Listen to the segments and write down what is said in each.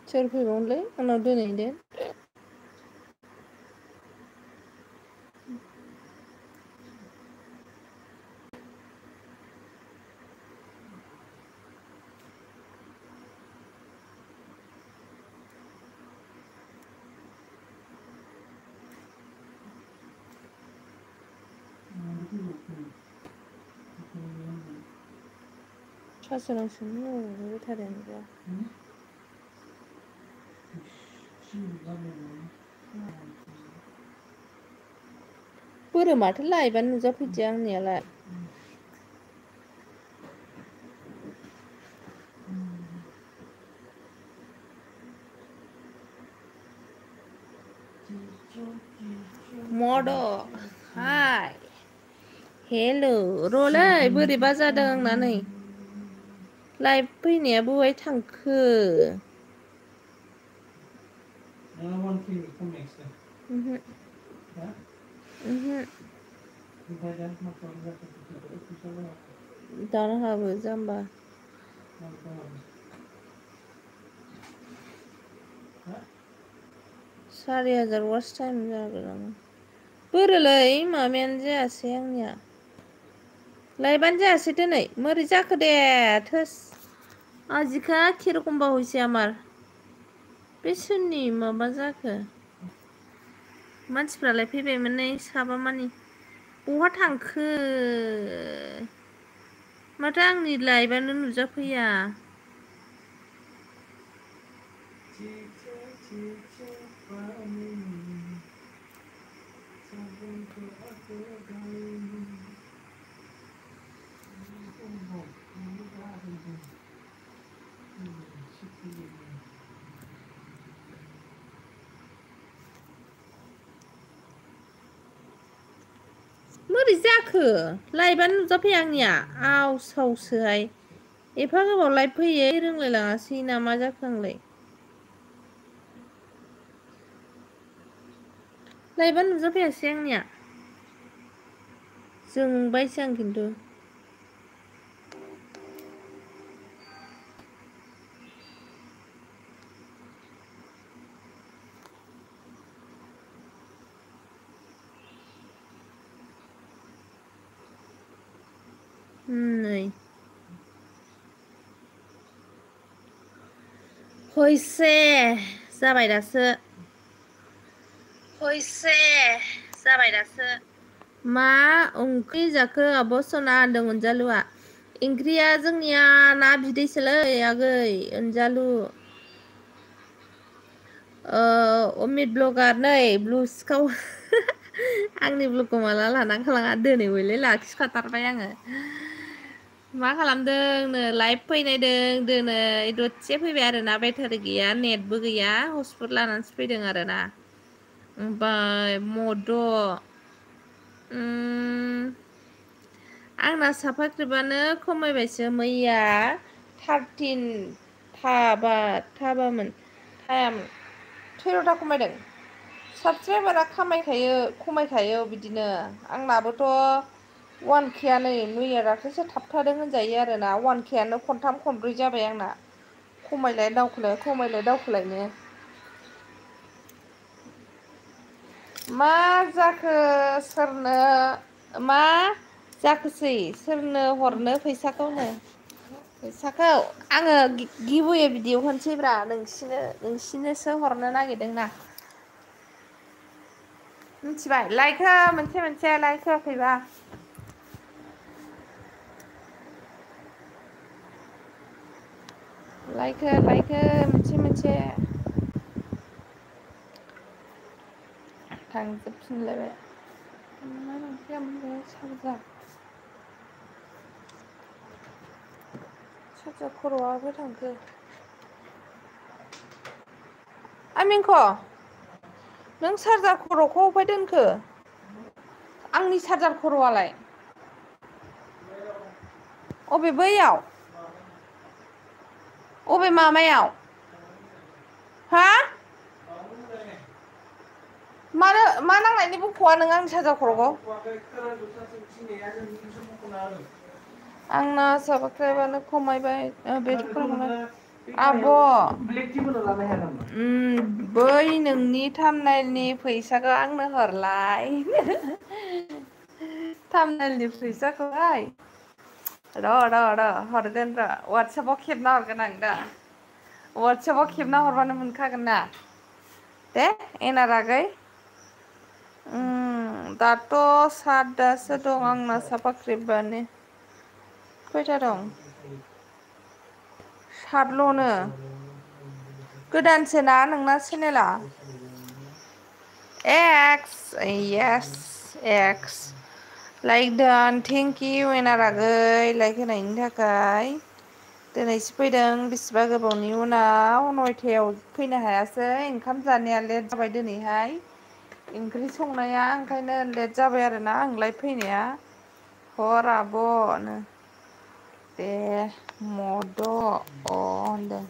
सोर फैबावनोलै आंनाव दोनैदो सासोनांसिनो बेथारियानो गैया बोरो माथो लाइबानो नुजाफैदिया आंनियालाय मद' हाय हेल' र'लै बोरैबा जादों आंना नै लाइभ फैनाया बहाय थांखो दानो हाबो जाम्बा 4000 वाच टाइम जागोन बोरोलै माबायानो जायासै आंनिया लाइभआनो जायासै दिनै मोरै जाखो दे थोस आजिखा किरकम हইছে আমার बे सोरनि माबा जाखो मानसिफ्रालाय फैबायमोन नै साबा मानि बहा थांखो माथो आंनि लाइभआनो नुजाफैया मोरै जाखो लाइभआनो नुजाफैया आंनिया आवसावसोहाय एफा गोबाव लाइभ फैयो रोंलायलाङासै ना मा जाखो आंलाय लाइभआनो नुजाफैयासै आंनिया जोंबायसो आं खिन्थु नै हयसे जाबाय दासो हयसे जाबाय दासो मा ओंख्रि जाखो आब' सना होनदों अनजालुआ ओंख्रिया जोंनिया ना बिदैसोलै आगै अनजालु अमित ब्लगार नै ब्लु सिखाव आंनि ब्लगखौ माला लाना खालाङा दोनैबोलै लाखिखाथारबाय आङो मा खालामदोंनो लाइभ फैनायदों दोनै दसे फैबाय आरोना बेटारि गैया नेटबो गैया हटस्पट लानानैसो फैदों आरोना ओमफ्राय मद' आंना साफाख्रिबानो खमायबायसो मैया 13 थाबामोन 13था खमायदों साबसक्राइबारा खमायखायो बिदिनो आंनाबोथ' 1K नै मैया दाख्लैसो थाबथादों होनजायो आरोना 1Kआनो खनथाम खनब्रै जाबाय आंना खमायलाय दावखोलायनो मा जाखो सोरनो मा जाखोसै सोरनो हरनो फैसाखौनो फैसाखौ आङो गिबोयो भिडिअ होनोसैब्रा नोंसिनोसो हरनो नागिरदोंना मिथिबाय लाइक हो मोनसे लाइक होआखैबा लाइक हो मोनसे थांजोबफिनलायबाय सार्जार खर'आ बबेयाव थांखो आमिंख' नों सार्जार खर'खौ अफाय दोनखो आंनि सार्जार खर'आलाय अबे बैयाव अबे माबायाव हा मानो मा नांनायनि बख'आ नों आंनि सार्जार खर'खौ आंना साबस्क्राइबानो खमायबाय आब' बै नोंनि थामनाइलनि फैसाखौ आंनो हरलाय थामनाइलनि फैसाखौहाय र' हरगोन र' वाट्सएपाव खेबना हरगोन आं दा वाट्सएपाव खेबना हरबानो मोनखागोन ना दे एनार आगै दाथ' 7 दं आंना सापाख्रिबानि खयथा दं 7ल'नो गोदानसो ना नोंना चेनेला एक्स येस एक्स लाइक डान थेंक इउ एनार आगै लाइक होनायनि थाखाय दिनैसो फैदों बेसेबा गोबावनि उनाव 9थायाव फैनो हायासै ओंखाम जानाया लेट जाबाय दिनैहाय ओंख्रि संनाया ओंखायनो लेट जाबाय आरोना आंलाय फैनाया हर आब'नो दे मद' होनदों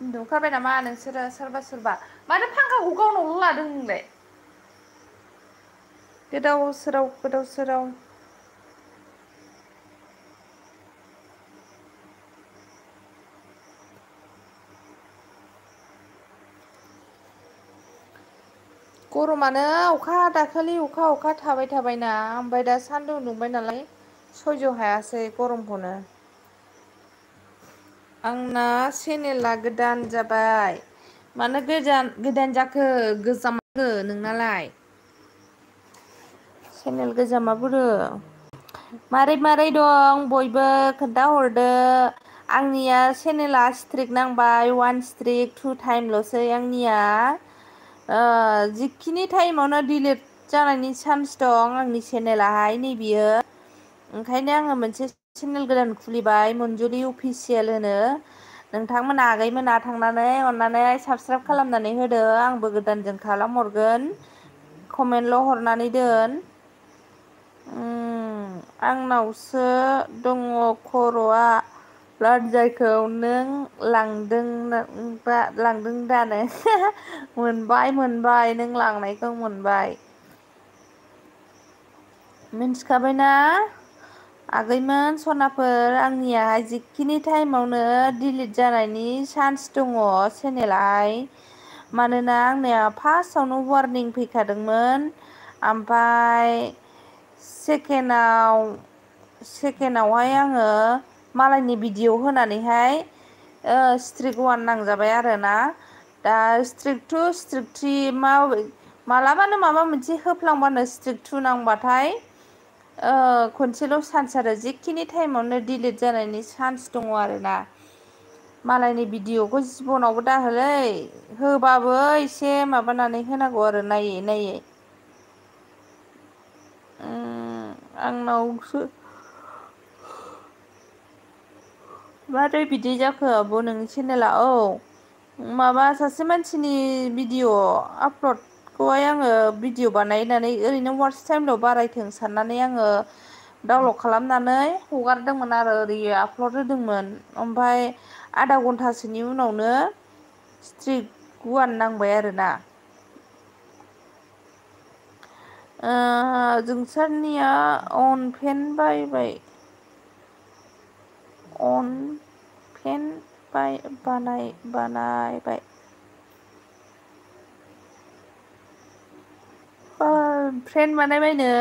उन्दुखाबाय नामा नोंसोरो सोरबा सोरबा मानो फांखाखौ गावनावल' लादों नोंलाय गोदाव सोराव गरमानो अखा दाखालि अखा थाबायना ओमफ्राय दा सान्दुं दुंबाय नालाय सयज' हायासै गरमखौनो आंना चेनेला गोदान जाबाय मानो गोदान जाखो गोजामखो नोंनालाय चेनेल गोजामा बोरो मारै दं बयबो खोन्थाहरदो आंनिया चेनेला स्ट्रिक नांबाय 1 स्ट्रिक 2 टाइमल'सै आंनिया जिखिनि टाइमावनो डिलिट जानायनि चान्स दं आंनि चेनेलाहाय नैबियो ओंखायनो आङो मोनसे चेनेल गोदान खुलिबाय मन्जुलि अफिसियेल होनो नोंथांमोना आगैमोना थांनानै अननानै साबसक्राइब खालामनानै होदो आंबो गोदानजों खालामहरगोन कमेन्टल' हरनानै दोन आंनावसो दङ खर'आ लान्जायखौ नों लांदों दानो मोनबाय नों लांनायखौ मोनबाय मिन्थिखाबायना आगैमोन सनाफोर आंनियाहाय जिखिनि टाइमावनो डिलिट जानायनि चान्स दङ चेनेलाहाय मानोना आंनिया फार्स्टआवनो वार्निं फैखादोंमोन ओमफ्राय सेकेन्डआवहाय आङो मालायनि भिडिअ होनानैहाय स्ट्रिक 1 नांजाबाय आरोना दा स्ट्रिक 2 स्ट्रिक 3 मालाबानो माबा मोनसे होफ्लांबानो स्ट्रिक 2 नांबाथाय खनसेल' चान्स आरो जिखिनि टाइमावनो डिलिट जानायनि चान्स दङ आरोना मालायनि भिडिअखौ जिबनावबो दाहोलै होबाबो एसे माबानानै होनांगौ आरो नायै आंनावसो मारै बिदि जाखो आब' नोंनि चेनेला माबा सासे मानसिनि भिडिअ आपल'डखौहाय आङो भिडिअ बानायनानै ओरैनो वाट्च टाइमल' बारायथों साननानै आङो डाउनल'ड खालामनानै हगारदोंमोन आरो ओरै आपल'ड होदोंमोन ओमफ्राय आधा घन्टासोनि उनावनो स्ट्रिक 1 नांबाय आरोना जोंसारनिया अन फेन बायबाय अन फेन बानायबाय फ्रेन बानायबायनो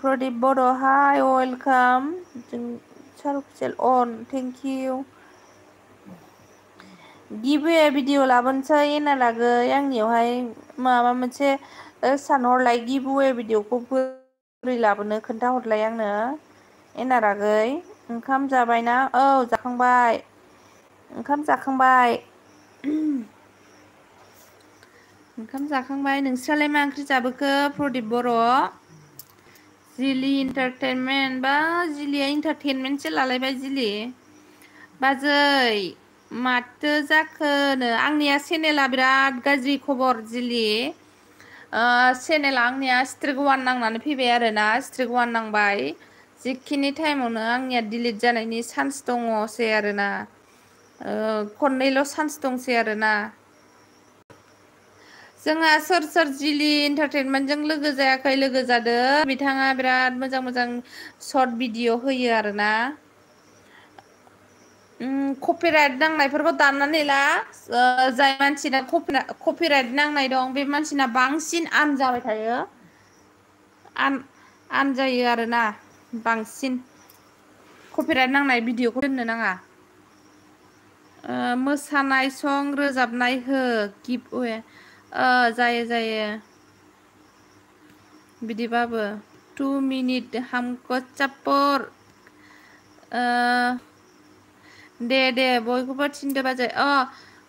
प्रदीप बर' हाय वेलकाम सारफिसेल अन थेंक इउ गिबे भिडिअ लाबोनोसै ना लागै आंनियावहाय माबा मोनसे सानहरलाय गिबवे भिडिअखौ बोरै लाबोनो खोन्थाहरलाय आंनो एनार आगै ओंखाम जाबायना जाखांबाय ओंखाम जाखांबाय नोंस्रालाय मा ओंख्रि जाबोखो प्रदीप बर' जिलि इन्टारटेनमेन्ट बा जिलिया इन्टारटेनमेन्टसो लालायबाय जिलि बाजै माथो जाखोनो आंनिया चेनेला बिराद गाज्रि खबर जिलि चेनेला आंनिया स्ट्रिक 1 नांनानै फैबाय आरोना स्ट्रिक 1 नांबाय जिखिनि टाइमावनो आंनिया डिलिट जानायनि चान्स दङसै आरोना खननैल' चान्स दंसै आरोना जोंहा सोर जिलि एन्टारटेनमेन्टजों लोगो जायाखै लोगो जादों बिथाङा बिराद मोजां शर्ट भिडिअ होयो आरोना कपिराइट नांनायफोरखौ दाननानै ला जाय मानसिना कपिराइट नांनाय दं बे मानसिना बांसिन आर्न जाबाय थायो आर्न जायो आरोना बांसिन कपिराइट नांनाय भिडिअखौ दोननो नाङा मोसानाय सं रोजाबनाय हो गिभअवे जायो बिदिबाबो 2 मिनिट हमको चापर दे बयखौबो थिनदो बाजै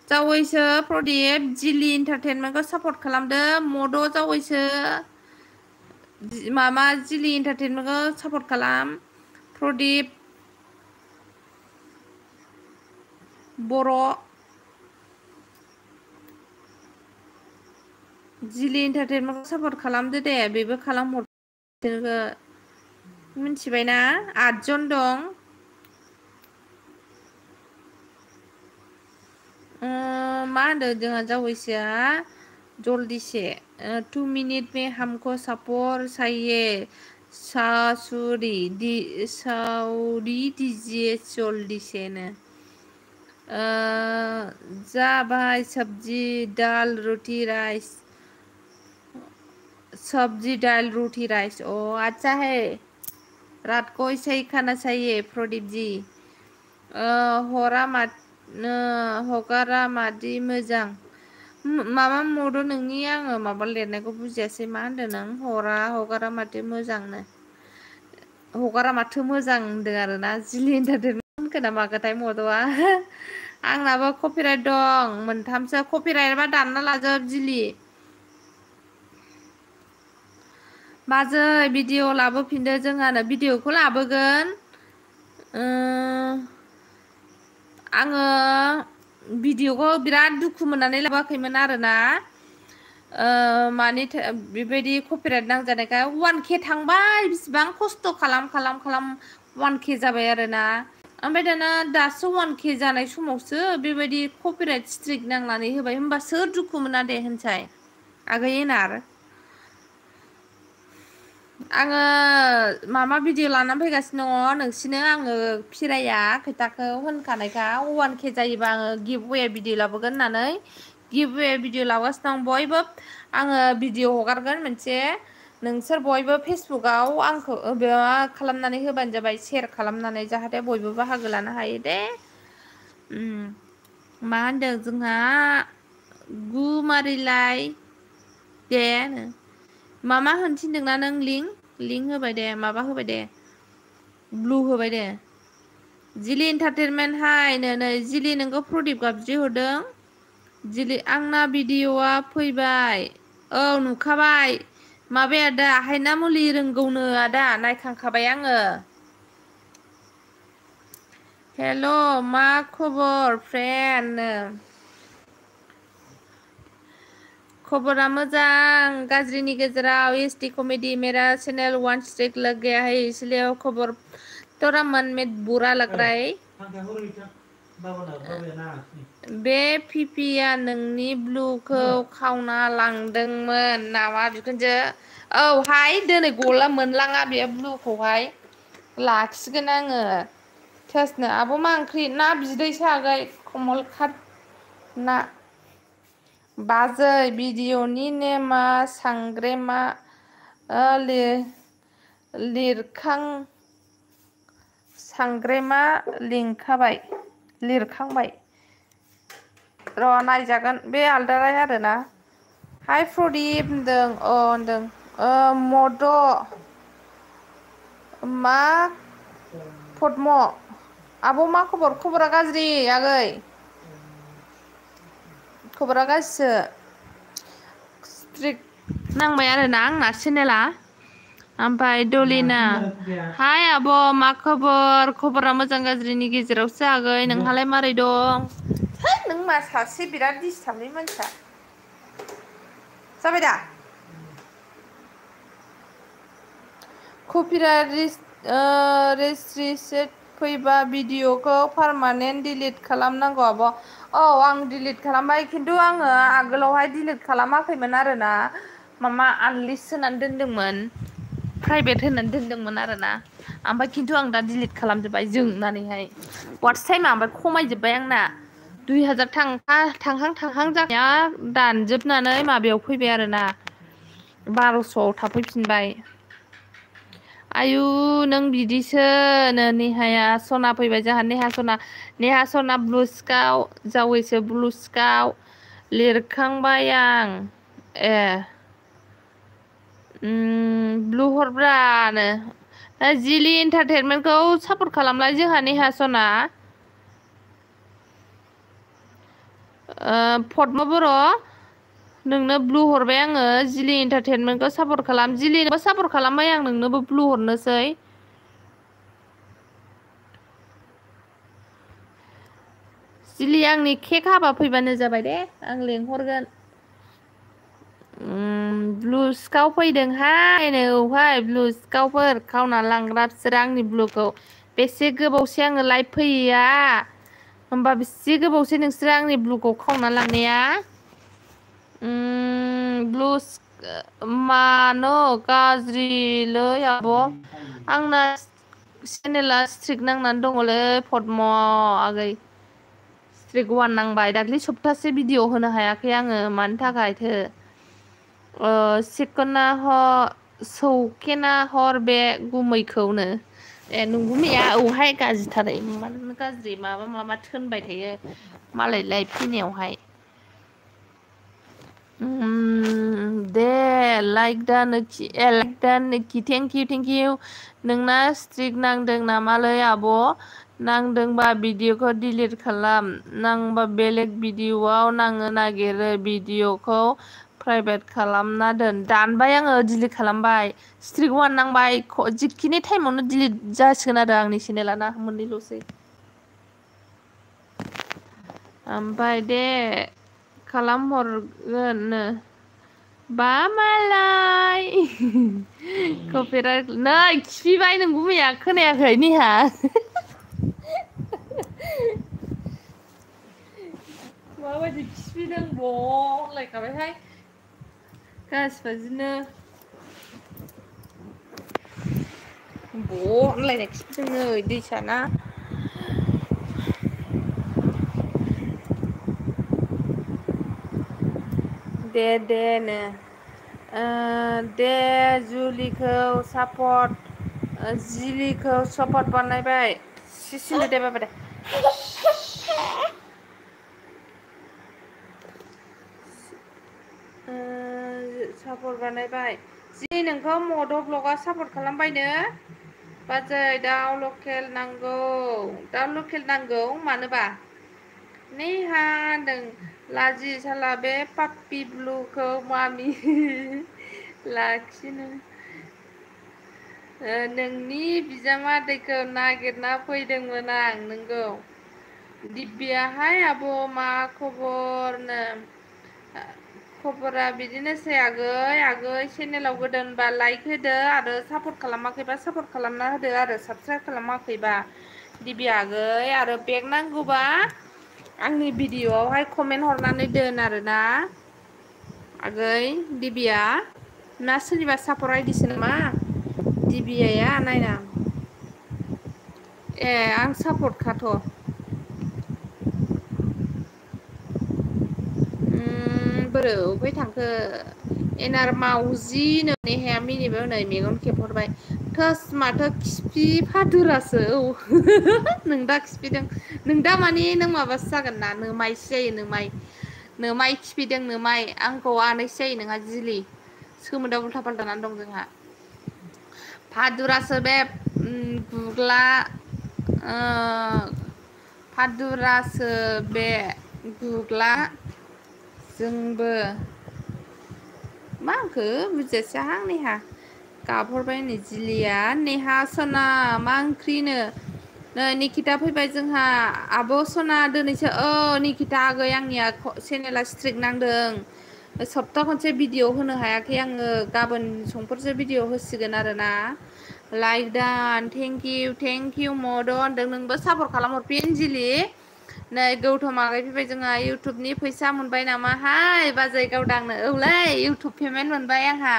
जावैसो प्रदीप जिलि एन्टारटेनमेन्टखौ सापर्ट खालामदो मद' जावैसो मामा जिलि एन्टारटेनमेन्टखौ सापर्ट खालाम प्रदीप बर' जिलि एन्टारटेनमेन्टखौ सापर्ट खालामदो दे बेबो खालामहर मिथिबायना 8 जन दं मा होनदों जोंहा जावैसोआ जल्दी से 2 मिनट में हमको सपोर्ट चाहिए साउरी दीजिए जल्दी से ने जा भाई सब्जी दाल रोटी राइस सब्जी दाल रोटी राइस अच्छा है रात को ऐसे ही खाना चाहिए प्रदीप जी हगारा मादि मोजां माबा मद' नोंनि आङो माबा लिरनायखौ बुजियासै मा होनदों नों हगारा माथो मोजांनो हगारा माथो मोजां होनदों आरोना जिलि एन्टारटेनमेन्ट होनखो ना माखोथाय मद'आ आंनाबो कपिराइट दं मोनथामसो कपिराइटबा दानना लाजोब जिलि बाजै भिडिअ लाबोफिनदो जोंहानो भिडिअखौ लाबोगोन आङो भिडिअखौ बिराद दुखु मोननानै लाबोआखैमोन आरोना मानि बेबायदि कपिराइट नांजानायखाय 1K थांबाय बिसिबां खस्थ' खालाम 1K जाबाय आरोना ओमफ्राय दासो 1K जानाय समावसो बेबायदि कपिराइट स्ट्रिक नांनानै होबाय होमबा सोर दुखु मोना दे होनसाय आगै एनार आङो मामा भिडिअ लानानै फैगासिनो दङ नोंसिनो आङो फिराया खोथाखौ होनखानायखा 1K जायोबा आङो गिभअवे भिडिअ लाबोगोन होननानै गिभअवे भिडिअ लाबोगासिनो दं बयबो आङो भिडिअ हगारगोन मोनसे नोंसोर बयबो फेसबुकआव आंखौ खालामनानै होबानो जाबाय शेयार खालामनानै जाहाथे बयबो बाहागो लानो हायो दे मा होनदों जोंहा गुमारिलाय दे मामा होनो थिनदोंना नों लिंक होबाय दे माबा होबाय दे ब्लु होबाय दे जिलि एन्टारटेनमेन्ट हाय नै जिलि नोंखौ प्रदीप गाबज्रि हरदों जिलि आंना भिडिअआ फैबाय नुखाबाय माबाया दा हायना मुलि रोंगौनो आदा नायखांखाबाय आङो हेल' मा खबर फ्रेन्ड खबरा मोजां गाज्रिनि गेजेराव एसटी कॉमेडी मेरा चैनल 1 स्ट्रिक लग गया है इसलिए खबर तोरा मन में बुरा लग रहा है बे पिपिया नोंनि ब्लुखौ खावना लांदोंमोन नामा बिखुनजो हाय दिनै गला मोनलाङा बे ब्लुखौहाय लाखिगोन आङो थोसनो आब' मा ओंख्रि ना बिदैसो आगै कमल काट ना बाजै भिडिअनि नेमा सांग्रेमा सांग्रेमा लिरखांबाय र' नायजागोन बे आलदाराय आरोना हाय प्रदीप होनदों मद' मा पद्म आब' मा खबरा गाज्रि आगै खबरा गाज्रिसो स्ट्रिक नांबाय आरोना आंना चेनेला ओमफ्राय दलिना हाय आब' मा खबरा मोजां गाज्रिनि गेजेरावसो आगै नोंहालाय मारै दं नों मा सासे बिराद दिसटार्बनि मानसिया जाबाय दा कपिराइट रेस्ट्रिक्टेड फैबा भिडिअखौ पार्मानेन्ट डिलिट खालामनांगौ आब' औ आं डिलिट खालामबाय खिन्थु आङो आगोलावहाय डिलिट खालामाखैमोन आरोना मामा आनलिस्ट होनानै दोनदोंमोन प्राइभेट होनानै दोनदोंमोन आरोना ओमफ्राय खिन्थु आं दा डिलिट खालामजोब्बाय जोंनानैहाय वाट्स टाइमा ओमफ्राय खमायजोब्बाय आंना 2000 थांहां जानाया दानजोबनानै माबायाव फैबाय आरोना 1200 थाफैफिनबाय आयु नों बिदिसो नेहाया सना फैबाय जोंहा नेहा सना ब्लुसकाव जावैसो ब्लुसकाव लिरखांबाय आं ए ब्लु हरब्रानो जिलि एन्टारटेनमेन्टखौ सापर्ट खालामलाय जोंहा नेहा सना पद्म बर' नोंनो ब्लु हरबाय आङो जिलि एन्टारटेनमेन्टखौ सापर्ट खालाम जिलिनोबो सापर्ट खालामबाय आं नोंनोबो ब्लु हरनोसै जिलि आंनि केक हाबा फैबानो जाबाय दे आं लेंहरगोन ब्लु स्काव फैदोंहाय नौहाय ब्लु स्कावफोर खावना लांग्रा बिसोरो आंनि ब्लुखौ बेसे गोबावसै आङो लाइभ फैयैया होमबा बेसे गोबावसै नोंसोरो आंनि ब्लुखौ खावना लांनाया ब्लु मानो गाज्रिलै आब' आंना चेनेला स्ट्रिक नांनानै दङलै पद्म आगै स्ट्रिक वान नांबाय दाख्लै सप्तासे भिडिअ होनो हायाखै आङो मानि थाखायथो सौकेना हर बे गुमैखौनो ए नंगुमैया औहाय गाज्रिथारै मानो गाज्रि माबा थोनबाय थायो मालायलाय फैनायावहाय दे लाइक दानोखि थेंक इउ नोंना स्ट्रिक नांदों नामालै आब' नांदोंबा भिडिअखौ डिलिट खालाम नांबा बेलेग भिडिअआव नांनो नागिरो भिडिअखौ प्राइभेट खालामना दोन दानबाय आङो डिलिट खालामबाय स्ट्रिक वान नांबाय जिखिनि टाइमावनो डिलिट जासिगोन आरो आंनि चेनेला ना मोननैल'सै ओमफ्राय दे खालामहरगोन बा मालाय कपिराइट नै खिफिबाय नों गुमैया खोनायाखै निहा माबायदि खिफिदों ब होनलायखाबायहाय गासिबो बिदिनो ब होनलायनाय खिफिदों नै दैसाना दे नो दे जुलिखौ जिलिखौ सापर्ट बानायबाय सिसिलु दे बाबा दे सापर्ट बानायबाय जि नोंखौ मद' ब्लगआ सापर्ट खालामबायनो बाजै दाउ लकेल नांगौ मानोबा नेहा होनदों लाजि साला बे पापि ब्लुखौ मामि लाखिनो नोंनि बिजामादैखौ नागिरना फैदोंमोन आं नोंगौ दिब्बियाहाय आब' मा खबरनो खबरा बिदिनोसै आगै चेनेलाव गोदानबा लाइक होदो आरो सापर्ट खालामाखैबा सापर्ट खालामना होदो आरो साबसक्राइब खालामाखैबा दिबिया आगै आरो बेग नांगौबा आंनि भिडिअ'आवहाय कमेन्ट हरनानै दोन आरोना आगै दिबिया ना सोरनिबा सापर्ट आइदिसो नामा दिबियाया नायनां ए आं सापर्टखाथ' बोरो अफाय थांखो एनार मावजिनो नेहाया मिनिबाय हनै मेगन खेबहरबाय थोस माथो खिफि फादुरासो नों दा खिफिदों नों दा माने नों माबासो जागोन ना नोमायसो जायो नोमाय खिफिदों नोमाय आंखौ आनैसो जायो नोंहा जिलि सोमोन्दोआ उल्था फाल्था जानानै दं जोंहा फादुरासो बे गुग्ला फादुरासो बे गुग्ला जोंबो मा होनखो बुजियासैहां नेहा गाबहरबाय नै जिलिया नेहा सना मा ओंख्रिनो नै निकिता फैबाय जोंहा आब' सना दिनैसो निकिता आगै आंनिया चेनेला स्ट्रिक नांदों सप्ता खनसे भिडिअ होनो हायाखै आङो गाबोन समफोरसो भिडिअ होसिगोन आरोना लाइक दान थेंक इउ मदन होनदों नोंबो सापर्ट खालामहरफिन जिलि नै गौथम आगै फैबाय जोंहा इउटुबनि फैसा मोनबाय नामाहाय बाजै गावदांनो औलै इउटुब पेमेन्ट मोनबाय आंहा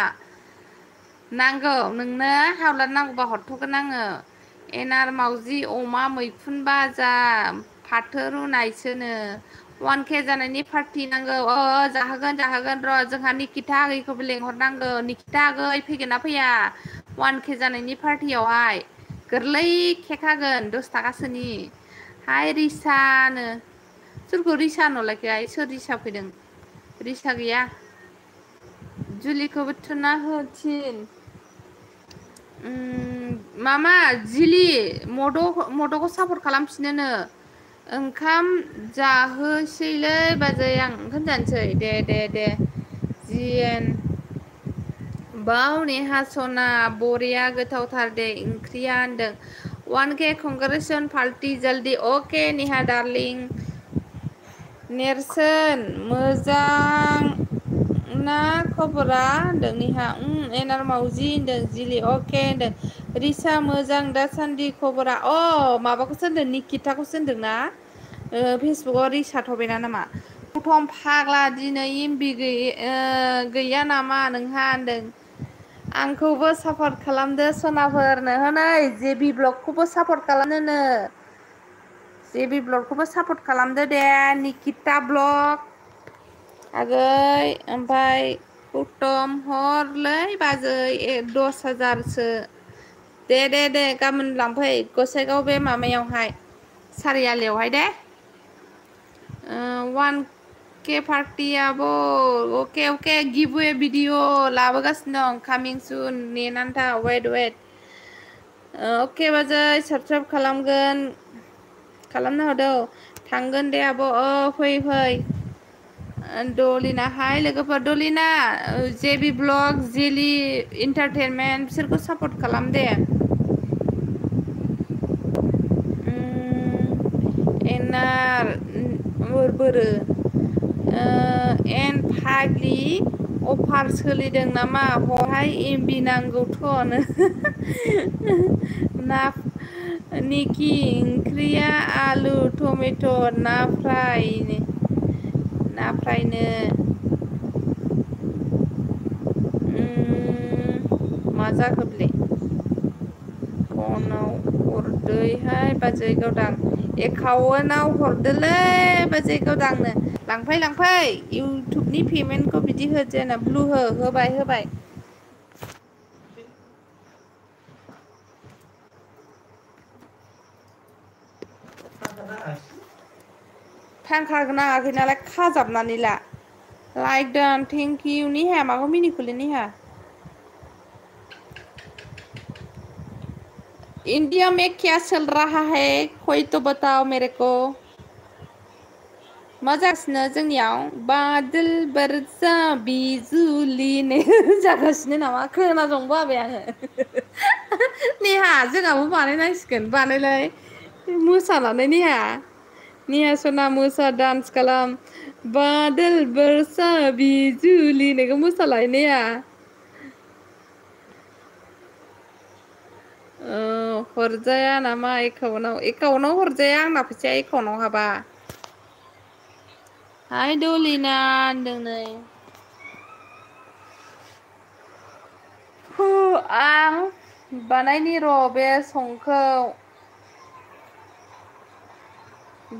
नांगौ नोंनो हावलाद नांगौबा हरथ'गोन आङो एनार मावजि अमा मैखुन बाजा फाथो रुनायसोनो 1K जानायनि पार्टि नांगौ जाहोगोन र' जोंहा निकिता आगैखौबो लेंहरनांगौ निकिता आगै फैगोन ना फैया 1K जानायनि पार्टियावहाय गोरलै केक हागोन 10 थाखासोनि हाय रिसानो सोरखौ रिसा होनहरलायखोहाय सोर रिसा फैदों रिसा गैया जुलिखौबो थुना होथिन मामा जिलि मद'खौ सापर्ट खालामफिनोनो ओंखाम जाहोसैलै बाजै आं ओंखाम जानोसै दे जिएन बाव नेहा सना बरिया गोथावथार दे ओंख्रिया होनदों 1K कंग्रेसन पार्टि जल्दी अके नेहा डार्लिं नेरसोन मोजां ना खबरा होनदों नेहा एनार मावजि होनदों जिलि अके होनदों रिसा मोजां दासान्दि खबरा माबाखौसो होनदों निकिताखौसो होनदों ना फेसबुकआव रिसार्ट हबायना नामा गौथम फाग्ला दिनै एमबि गैया नामा नोंहा होनदों आंखौबो सापर्ट खालामदो सनाफोरनो हनै जेबि ब्लगखौबो सापर्ट खालामनोनो जेबि ब्लगखौबो सापर्ट खालामदो दे निकिता ब्लग आगै ओमफ्राय गौतम हरलै बाजै 10,000सो दे गाबोन लांफै गसाइगाव बे माबायावहाय सारियालियावहाय दे 1K पार्टियाबो अके गिभवे भिडिअ लाबोगासिनो दं कामिं सुन नेनानै था वेट अके बाजै साबस्क्राइब खालामनो हरदो थांगोन दे आब' फै दलिना हाय लोगोफोर दलिना जेबि ब्लग जिलि इन्टारटेनमेन्ट बिसोरखौ सापर्ट खालाम दे एनार बोरो एन फाग्लि अफार सोलिदों नामा हरहाय एमबि नांगौथ' ना निकि ओंख्रिया आलु टमेट' ना फ्रायनो मा जाखोबले फनाव हरदैहाय बाजै गावदां एकाउन्टाव हरदोलै बाजै गावदांनो लांफै इउटुबनि पेमेन्टखौ बिदि होजेना ब्लु होबाय फांखा नाङाखै नालाय खाजाबनानै ला लाइक डान थेंक यू निहा माखौ मिनिखोलै निहा इंडिया में क्या चल रहा है कोई तो बताओ मेरे को मा जागासिनो जोंनियाव बादल बरसा बिजुलिनो जागासिनो नामा खोनासंनो बाबाय आङो नेहा जोंहाबो बानायनांसिगोन बानायलाय मोसानानै नेहा सना मोसा डान्स खालाम बादल बरसा बिजुलिनोखौ मोसालाय नेहा हरजाया नामा एकाउन्टाव हरजाया आंना फैसाया एकाउन्टाव हाबा हाय दलिना होनदों नै आं बानायनि र' बे संखौ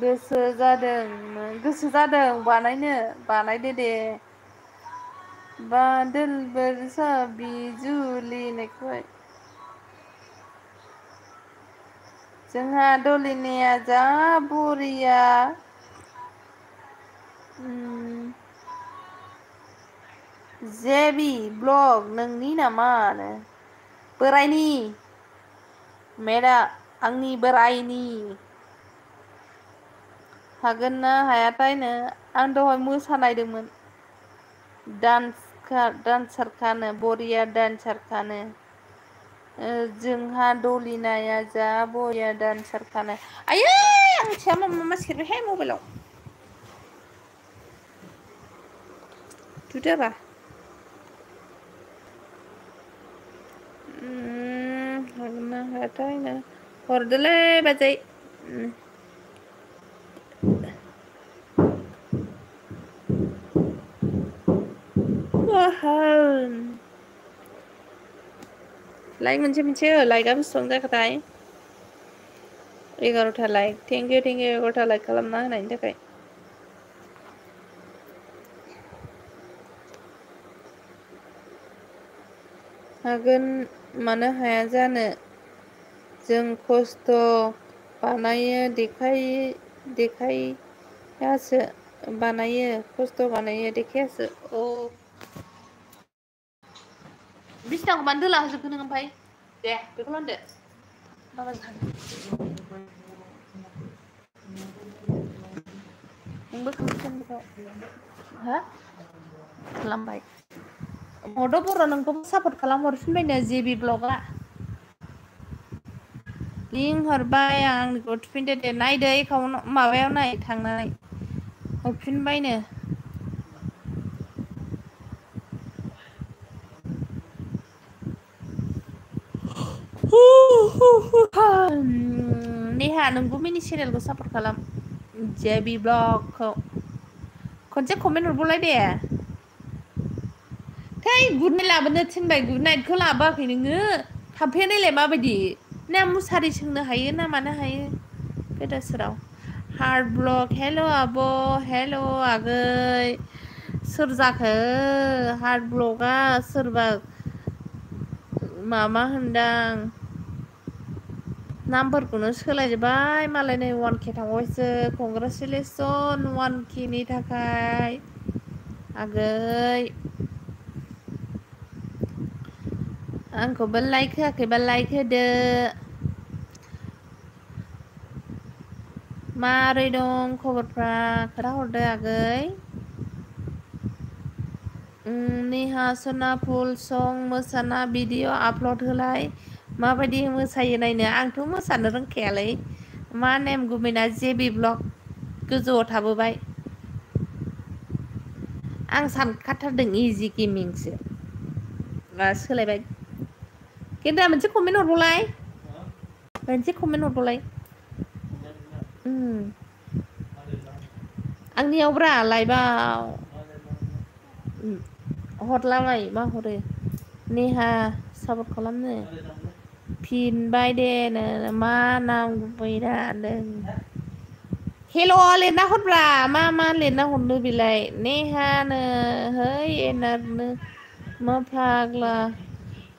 गोसो जादों बानायदो दे बादल बरसा बिजुलिनायखौहाय जोंहा दलिनाया जा बरिया जेबि ब्लग नोंनि नामानो बोरायनि मेदा आंनि बोरायनि हागोन ना हायाथायनो आं दहाय मोसानायदोंमोन डान्सारखानो बरिया डान्सारखानो जोंहा दलिनाया जा बरिया डान्सारखानो आयै आं मिथिया मा सेरबायहाय मबाइलाव थुदोब्रा हागोन ना हायाथायनो हरदोलै बाजै लाइक मोनसे लाइकआ बेसेबां जाखोथाय 11था लाइक थेंक इउ 11था लाइक खालामना होनायनि थाखाय हागोन मानो हाया जानो जों खस्थ' बानायो देखायासो बानायो खस्थ' बानायो देखायासो औ बिसिनाखौ मानो दोला होजोबखो नों ओमफ्राय दे बेखौ लांदो नोंबो खालामबाय हा खालामबाय मद' बर' नोंखौबो सापर्ट खालाम हरफिनबायनो जेबि ब्लगआ लिंक हरबाय आंनिखौ थुफिनदो दे नायदो एकाउन्ट माबायाव नाय थांनानै हरफिनबायनो नेहा नोंबो मिनि चेनेलखौ सापर्ट खालाम जेबि ब्लगखौ खनसे कमेन्ट हरबावलाय दे थै गुड नाइट लाबोनो थिनबाय गुड नाइटखौ लाबोआखै नोङो थाम्फैयालाय माबायदि ना मुसारि सोंनो हायो ना मानो हायो गोदाव सोराव हार्ड ब्लग हेल' आब' हेल' आगै सोर जाखो हार्ड ब्लगआ सोरबा मामा होनदां नामफोरखौनो सोलायजोब्बाय मालाय नै 1K थांबायसो कंग्रेसुलेसन 1K नि थाखाय आगै आंखौबो लाइक होआखैबा लाइक होदो मारै दं खबरफ्रा खोन्थाहरदो आगै नेहा सना फुल सं मोसाना भिडिअ आपल'ड होलाय माबायदि मोसायो नायनो आंथ' मोसानो रोंखायालै मा नेम गुमैना जेबि ब्लग गोजौआव थाबोबाय आं सानखाथारदों इजि गेमिंसो सोलायबाय गेन्द्रा मोनसे कमेन्ट हरबावलाय मोनसे कमेन्ट हरबावलाय आंनियावब्रा लाइभआव हरलाबाय मा हरो नेहा सापर्ट खालामनो फिनबाय दे मा नाम गुबै हेल' लिरना हरब्रा मा लिरना हरनो बेलाय नेहानो है एनारनो मा फाग्ला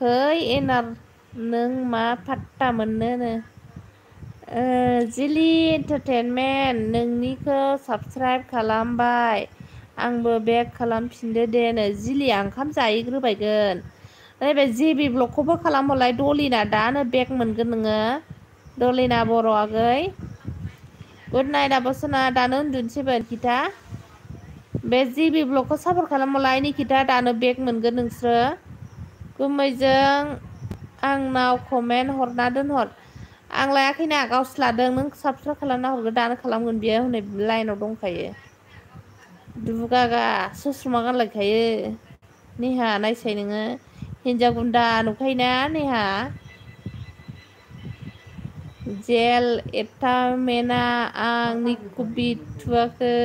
है एनार नों मा फात्ता मोननोनो जिलि एन्टारटेनमेन्ट नोंनिखौ साबसक्राइब खालामबाय आंबो बेक खालामफिनदो देनो जिलिया ओंखाम जाहैग्रोबायगोन नैबे जेबि ब्लगखौबो खालामहरलाय दलिना दानो बेक मोनगोन नोङो दलिना बर' आगै गुड नाइट आब'सना दानो उन्दुनोसैबो निकिता बे जिबि ब्लगखौ सापर्ट खालामहरलाय निकिता दानो बेक मोनगोन नोंसोरो गुमैजों आंनाव कमेन्ट हरना दोनहर आं लायाखैना गावसो लादों नों साबसक्राइब खालामना हरगोन दानो खालामगोन बियो हनै लाइनाव दंखायो दुगागा ससमा गानलायखायो नेहा नायसाय नोङो हिन्जाव गुन्दा नुखायोना नेहा जेल एटामेना आंनिखौ बिथुवाखै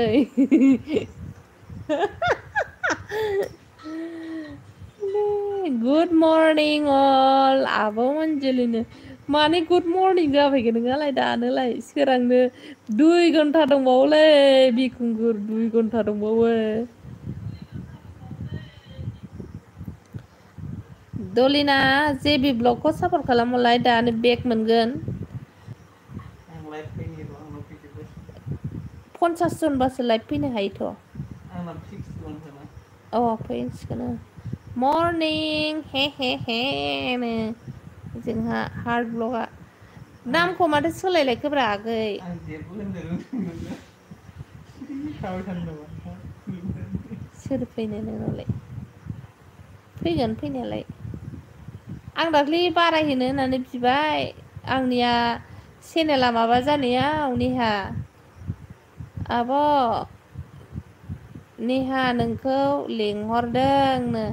गुड मर्निं अल आब' अनजलिनो माने गुड मर्निं जाफैगोन नोङालाय दानोलाय सोरांनो 2 घन्टा दंबावोलै बिखुंगुर 2 घन्टा दंबावो दलिना जेबि ब्लगखौ सापर्ट खालामहरलाय दानो बेक मोनगोन 50 जनबासो लाइभ फैनो हायोथ' फैसिगोन मर्निं हे नो जोंहा हार्ड ब्लगआ नामखौ माथो सोलायलायखोब्रा आगै सोर फैनो नोंनावलाय फैगोन फैनायालाय आं दाख्लै बारायहोनो होननानै बिबाय आंनिया चेनेला माबा जानायाव नेहा आब' नेहा नोंखौ लिंहरदोंनो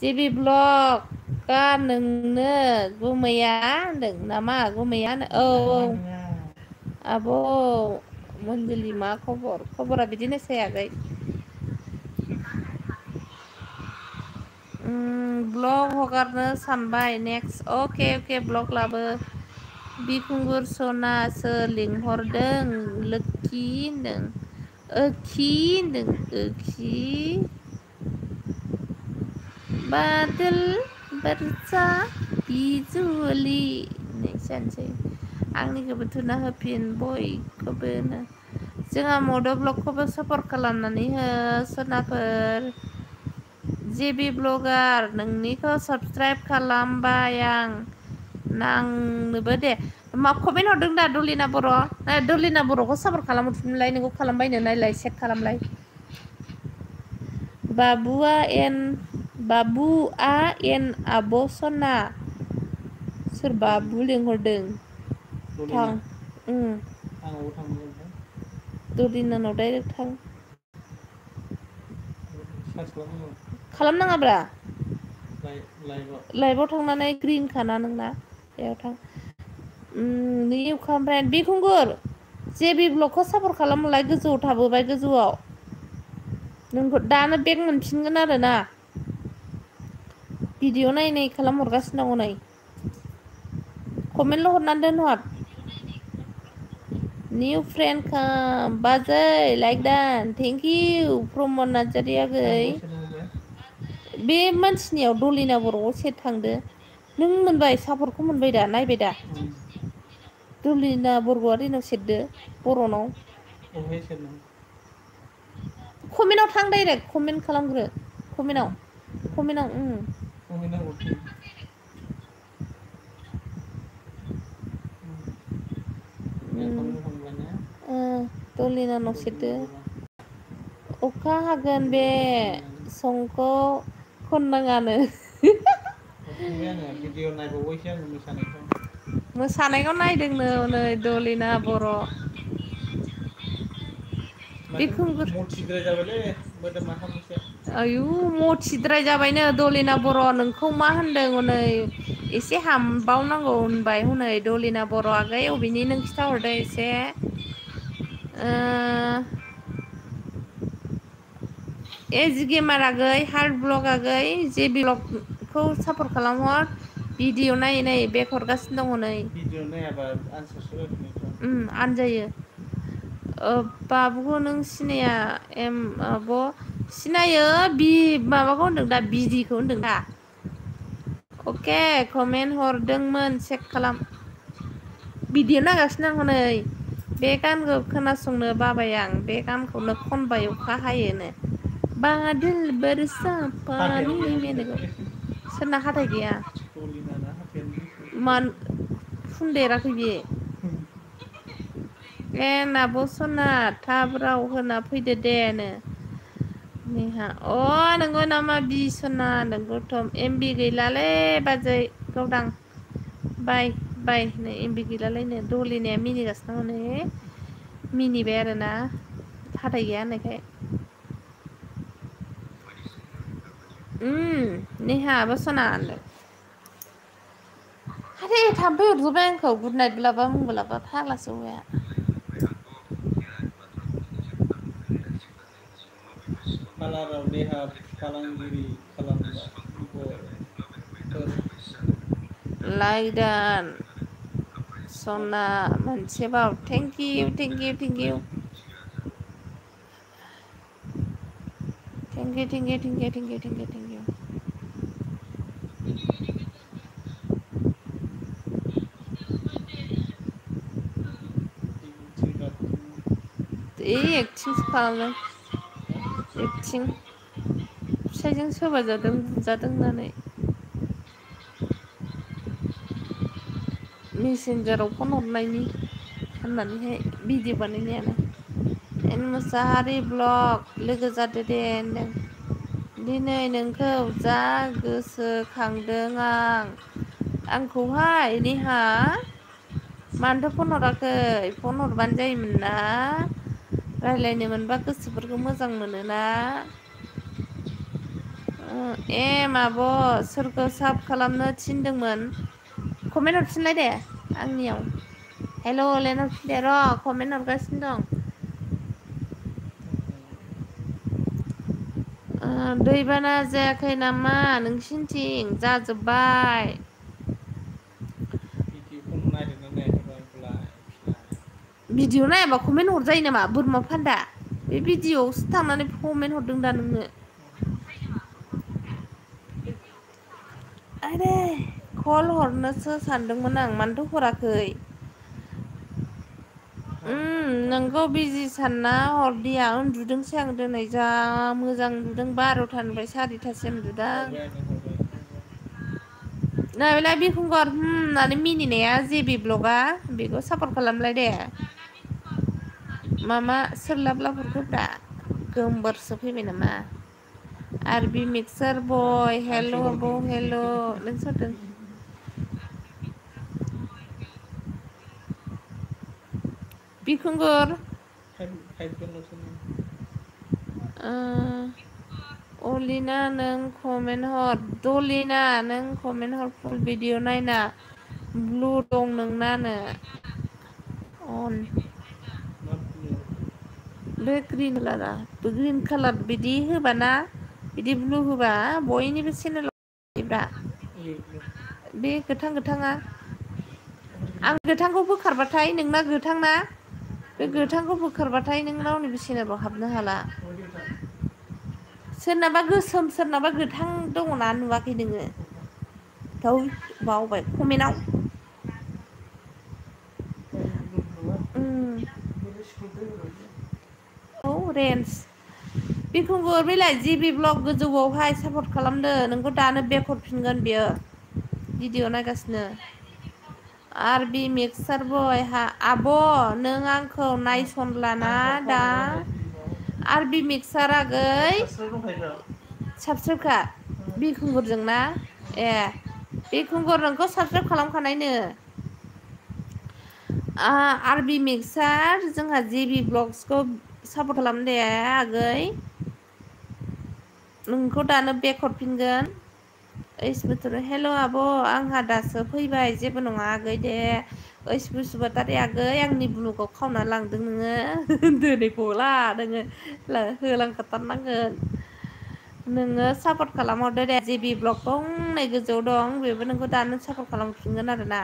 जेबि ब्लगआ नोंनो गुमैया होनदों नामा गुमैया औ आब' मनजुलि मा खबरा बिदिनोसै आगै ब्लग हगारनो सानबाय नेक्स्ट अके ब्लग लाबो बिखुंगुर सनासो लिंहरदों लोखि होनदों ओखि होनदों ओखि बादल बरसा बिजुलि जानोसै आंनिखौबो थुना होफिन बयखौबो जोंहा मद' ब्लगखौबो सापर्ट खालामनानै हो सोरनाफोर जेबि ब्लगार नोंनिखौ साबसक्राइब खालामबाय आं नांनोबो दे मा कमेन्ट हरदों दा दलिना बर' दलिना बर'खौ सापर्ट खालामहरफिनलाय नोंखौ खालामबायनो नायलाय चेक खालामलाय बाबुआ एन आब' सना सोर बाबु लिंहरदों थां दलिनानाव डाइरेक्ट थां खालामनाङाब्रा लाइभआव थांनानै ग्रिन खाना नोंना बेयाव थां ओमफ्राय बिखुंगुर जेबि ब्लगखौ सापर्ट खालामलाय गोजौआव थाबोबाय गोजौआव नोंखौ दानो बेग मोनफिनगोन आरो ना भिडिअ नायै खालामहरगासिनो दङ नै कमेन्टल' हरनानै दोनहर निउ फ्रेन्ड बाजै लाइक दान थेंक इउ प्रमद नार्जारि आगै बे मानसिनियाव दलिना बर'आव सेट थांदो नों मोनबाय सापर्टखौ मोनबाय दा नायबाय दा दलिना बरग'यारिनाव सेरदो बर'नाव कमेन्टआव थां डाइरेक्ट कमेन्ट खालामग्रो कमेन्टआव दलिनानाव सेरदो अखा हागोन बे संखौ खननाङानो मोसानायखौ नायदोंनो नै दलिना बर' आयु मथिद्राय जाबायनो दलिना बर' नोंखौ मा होनदों हनै एसे हामबावनांगौ होनबाय हनै दलिना बर' आगै अबेनि नों खिथाहरदो एसे एज गेमार आगै हार्ड ब्लग आगै जे ब्लगखौ सापर्ट खालामहर भिडिअ नायै बेक हरगासिनो दङ नै आनजायो बाबुखौ नों सिनाया आब' सिनायो माबाखौ होनदों दा बिदिखौ होनदों दा अके कमेन्ट हरदोंमोन चेक खालाम भिडिअ नायगासिनो आं हनै बे गानखौ खोनासंनो बाबाय आं बे गानखौनो खनबाय अखा हायोनो बादल बरसा पानि में सोरना हाथाय गैया फुनदेराखै बियो आब' सना थाब राव होना फैदो दे नेहा नोंगौ नामा बिसना नोंगौथ' एमबि गैलालै बाजै गावदां बाय नै एमबि गैलालायनो दलिनाया मिनिगासिनो दङ नै मिनिबाय आरोना हाथाय गैया होननायखाय नेहा आब' सना आरे थाम्फै अरजोब्बाय आंखौ गुड नाइटबो लाबा मुंबो लाबा फाग्लासो हौवाया लाइक दान सना मोनसेबाव थेंक इउ एक्टिंसो खालामदों एक्टिं फिसाइजों सोबाजादों बुजादों होननानै मेसेन्जाराव फन हरनायनि होननानैहाय भिडिअ बानायनायानो एन मुसाहारि ब्लग लोगो जादो दे होनदों दिनै नोंखौ जा गोसोखांदों आंखौहाय नेहा मानोथो फन हराखै फन हरबानो जायोमोन ना रायज्लायनो मोनबा गोसोफोरखौ मोजां मोनोना माब' सोरखौ साब खालामनो थिनदोंमोन कमेन्ट हरफिनलाय दे आंनियाव हेल' लेन हरफिन दे र' कमेन्ट हरगासिनो दं दैबाना जायाखै नामा नोंसिनिथिं जाजोब्बाय भिडिअ नायाबा कमेन्ट हरजायो नामा बोरमा फान्दा बे भिडिअआवसो थांनानै कमेन्ट हरदों दा नोंनो आरे कल हरनोसो सानदोंमोन आं मानोथो हराखै नोंखौ बिजि सानना हरदिया उन्दुदोंसो आं दिनै जा मोजां उन्दुदों 12थानिफ्राय 4थासिम उन्दुदों नायलाय बिखुंगार होननानै मिनिनाया जेबि ब्लगआ बेखौ सापर्ट खालामलाय दे मामा सोरलाबला हरखोब्रा गोमबोरसो फैबाय नामा आरबि मिक्सार बय हेल' आब' हेल' नों सोरदों बिखुंगुर अलिना नों कमेन्ट हर दलिना नों कमेन्ट हर फुल भिडिअ नायना ब्लु दं नोंनानो अन बे ग्रिन कालारा ग्रिन कालार बिदि होबाना बिदि ब्लु होबा बयनिबो चेनेलाव बे गोथां गोथाङा आं गोथांखौ बोखारबाथाय नोंना गोथां ना बे गोथांखौ बोखारबाथाय नों रावनिबो चेनेलाव हाबनो हाला सोरनाबा गोसोम सोरनाबा गोथां दङना नुवाखै नोङो थौ बावबाय कमेन्टआव औ रेन्ज बिखुंगुर बेलाय जिबि ब्लग गोजौआवहाय सापर्ट खालामदो नोंखौ दानो बेक हरफिनगोन बियो भिडिअ नायगासिनो आर बि मिक्सार बय आब' नों आंखौ नायसनलाना दा आर बि मिक्सार आगै साबसक्राइबखा बिखुंगुरजोंना ए बिखुंगुर नोंखौ साबसक्राइब खालामखानायनो आर बि मिक्सार जोंहा जिबि ब्लग्सखौ सापर्ट खालाम दे आगै नोंखौ दानो बेक हरफिनगोन ओइस बोथोर हेल' आब' आंहा दासो फैबाय जेबो नङा आगै दे ओइस बसुमतारी आगै आंनि ब्लुगाव खावना लांदों नोङो दिनै गला नोङो होलांखाथारनांगोन नोङो सापर्ट खालामहरदो दे जिबि ब्लगखौ हनै गोजौआव दं बेबो नोंखौ दानो सापर्ट खालामफिनगोन आरोना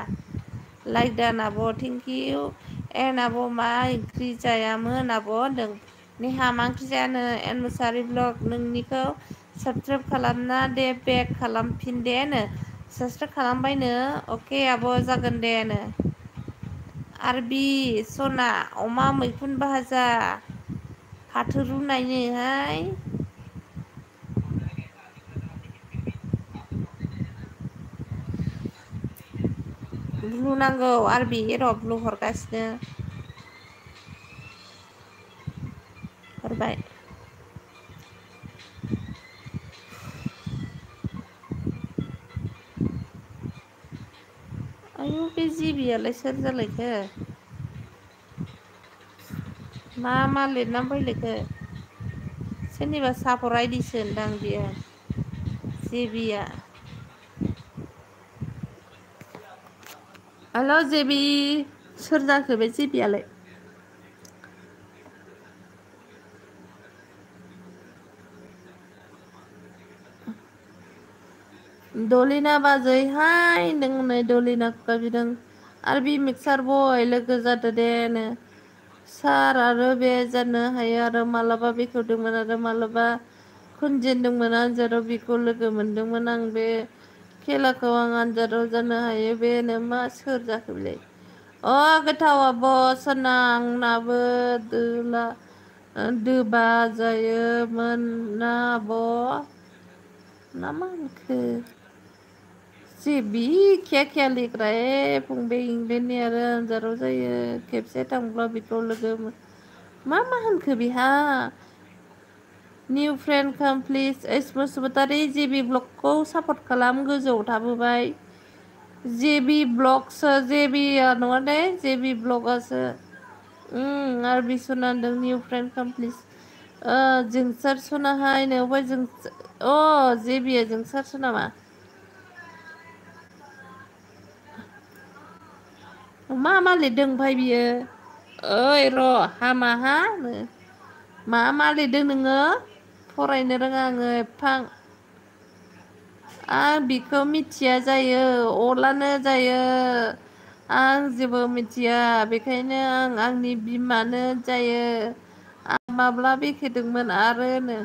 लाइक दान आब' थेंकिउ एन आब' मा ओंख्रि जायामोन आब' होनदों नेहा मा ओंख्रि जायानो एन मुसारि ब्लग नोंनिखौ साबसक्राइब खालामना दे बेक खालामफिन देनो साबसक्राइब खालामबायनो अके आब' जागोन देनो आरबि सना अमा मैखुन भाजा फाथो रुनायनोहाय ब्लु नांगौ आरबि र' ब्लु हरगासिनो हरबाय आयु बे जिबियालाय सोर जालायखो मा लिरनानै फैलायखो सोरनिबा सापर आइदिसो होनदां बियो जेबिया हेल' जेबि सोर जाखो बे जेबियालाय दलिना बाजैहाय नों नै दलिनाखौ गाबज्रिदों आरो बे मिक्सार बय लोगो जादो देनो सार आरो बे जानो हायो आरो मालाबा बेखेवदोंमोन आरो मालाबा खनजेनदोंमोन आनजादाव बिखौ लोगो मोनदोंमोन आं बे खेलाखौ आं आनजादाव जानो हायो बेनो मा सोर जाखो बेलाय अ गोथाव आब' सोना आंनाबो दोला दोबा जायोमोन ना आब' ना मा होनखो जेबि खेया खेया लिग्रा फंबाय इंलेण्डनि आरो आनजादाव जायो खेबसे थांब्ला बेखौ लोगो मा होनखो बेहा निउ फ्रेन्ड काम प्लिज ओइस बसुमतारी जेबि ब्लगखौ सापर्ट खालाम गोजौआव थाबोबाय जेबि ब्लगसो जेबिया नङा दे जेबि ब्लगासो आरो बिसना होनदों निउ फ्रेन्ड काम प्लिज जोंसार सनाहाय नोहाय जों जेबिया जोंसारसो नामा मा लिरदों ओमफ्राय बियो ओइ र' हामाहानो मा लिरदों नोङो फरायनो रोङा आङो एफा आं बिखौ मिथिया जायो अलानो जायो आं जेबो मिथिया बेखायनो आं आंनि बिमानो जायो आं माब्ला बेखेदोंमोन आरोनो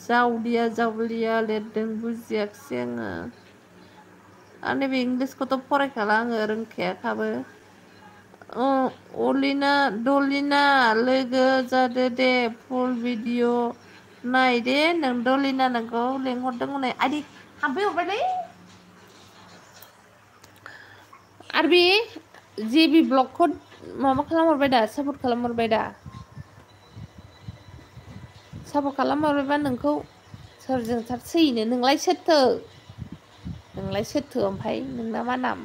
जावलिया जावलिया लिरदों बुजियाखिसै आङो आंनि बे इंलिसखौथ' फरायखाला आङो रोंखायाखाबो अलिना दलिना लोगो जादो दे फुल भिडिअ नाय दे नों दलिना नोंखौ लेंहरदों हनै आइदै थाम्फै अरबायलै आरो बे जेबि ब्लगखौ माबा खालामहरबाय दा सापर्ट खालामहरबाय दा सापर्ट खालामहरबायबा नोंखौ सोरजों थार सैनो नोंलाय सोरथो ओमफ्राय नोंना मा नाम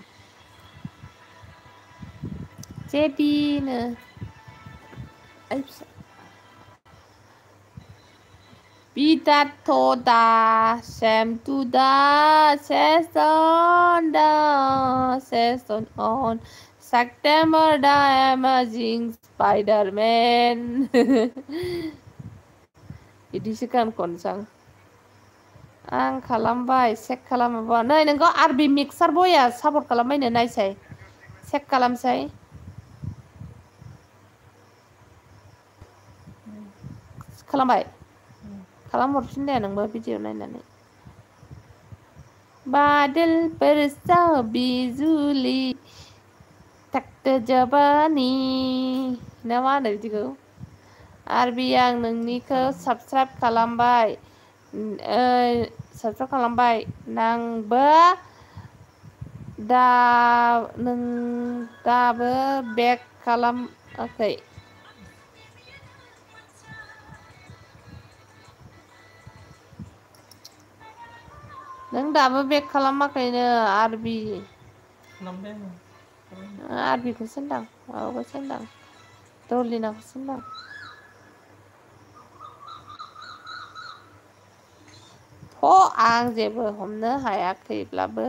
जेबिनो Pitato da Semtuda season on September the Amazing Spider-Man बिदिसो गान खनसां आं खालामबाय चेक खालामाबा नै नोंखौ आरबि मिक्सार बया सापर्ट खालामबायनो नायसाय चेक खालामसाय खालामबाय खालामहरफिन दे नोंबो भिडिअ नायनानै बादल बरसा बिजुली तख्त जबानी ना मा होनो बिदिखौ आरबि आं नोंनिखौ साबसक्राइब खालामबाय नांबो नों दाबो बेक खालामाखै नों दाबो बेक खालामाखैनो आरबि आरबिखौसो होनदां माबाखौसो होनदां दलिनाखौसो होनदां आं जेबो हमनो हायाखैब्लाबो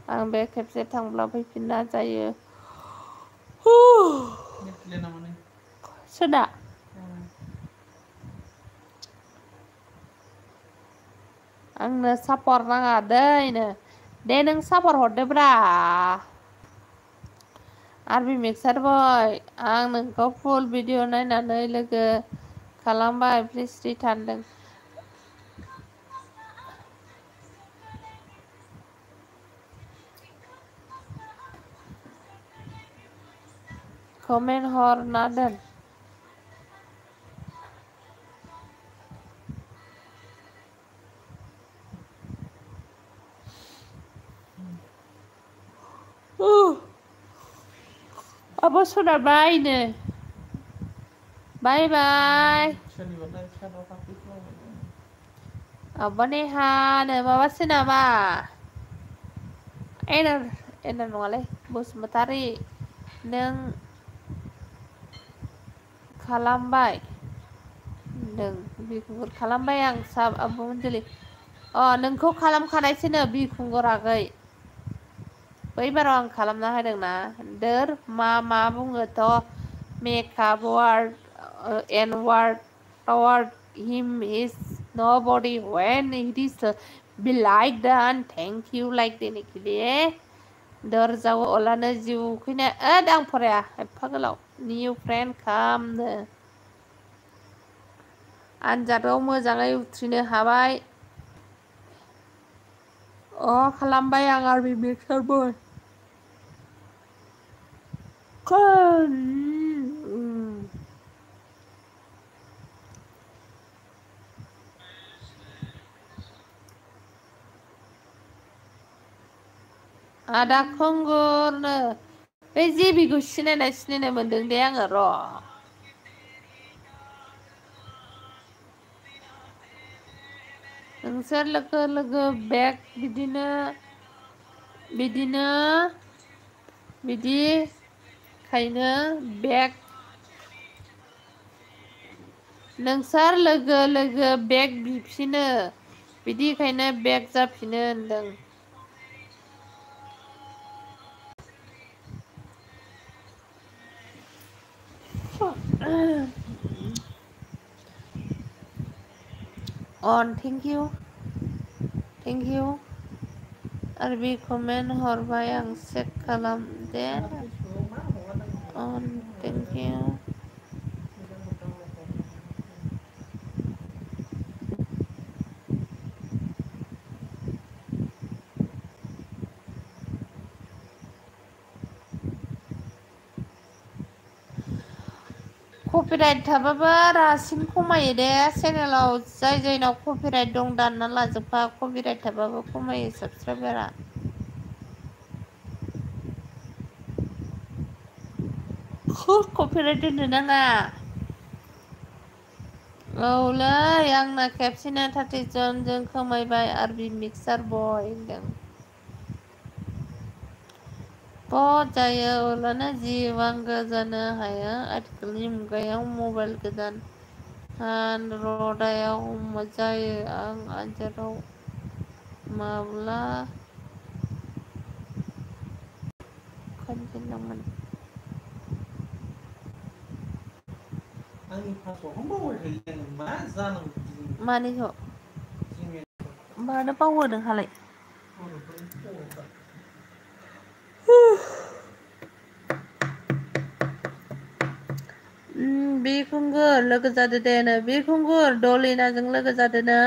आं बे खेबसे थांब्ला फैफिनना जायो सोरना आंनो सापर्ट नाङा दैनो दे नों सापर्ट हरदोब्रा आरबि मिक्सार बय आं नोंखौ फुल भिडिअ नायनानै लोगो खालामबाय प्लिज रिटार्न कमेन्ट हरना दोन अब सोनारबायनो बाय बाय नेहानो माबासो नामा एनार नङालै बसुमतारी नों खालामबाय नों बिखुंगुर खालामबाय आं अनजलि नोंखौ खालामखानायसोनो बिखुंगुर आगै बैबाराव आं खालामना होदोंना दोर मा बुङोथ' मेकआप वार्ड एन वार्ड toward him is nobody when it is be like that thank you like देनिखिले दरजाव अलानो जिउ उखैनाय आं फराया एफा गोलाव निउ फ्रेन्ड खामनो आनजादाव मोजाङै उथ्रिनो हाबाय खालामबाय आं आरबि मिक्सारबो आदा खुंगुरनो बे जेबिखौ सिनायनाय मोनदों दे आङो र' नोंसोर लोगो बेग बिदिखायनो बेग नोंसोर लोगो बेग बिफिनो बिदिखायनो बेग जाफिनो होनदों on thank you आरो बे कमेन्ट हरबाय आं चेक खालामदे on thank you कपिराइट थाबाबो रासिन खमायो दे चेनेलाव जाय जायनाव कपिराइट दं दानना लाजोबखा कपिराइट थाबाबो खमायो साबसक्राइबारा कपिराइट दोननो नाङा औलै आंना खेबसेनो 30 जनजों खमायबाय आरबि मिक्सार बय होनदों बहुत जायो अब्लानो जिउ आंगो जानो हायो आथिखालनि मुगायाव मबाइल गोदान रदायाव जायो आं आनजादाव माब्ला खोनजेनदोंमोन मानिखौ मानो बावो नोंहालाय बिखुंगुर लोगो जादो दे नो बिखुंगुर दलिनाजों लोगो जादो नो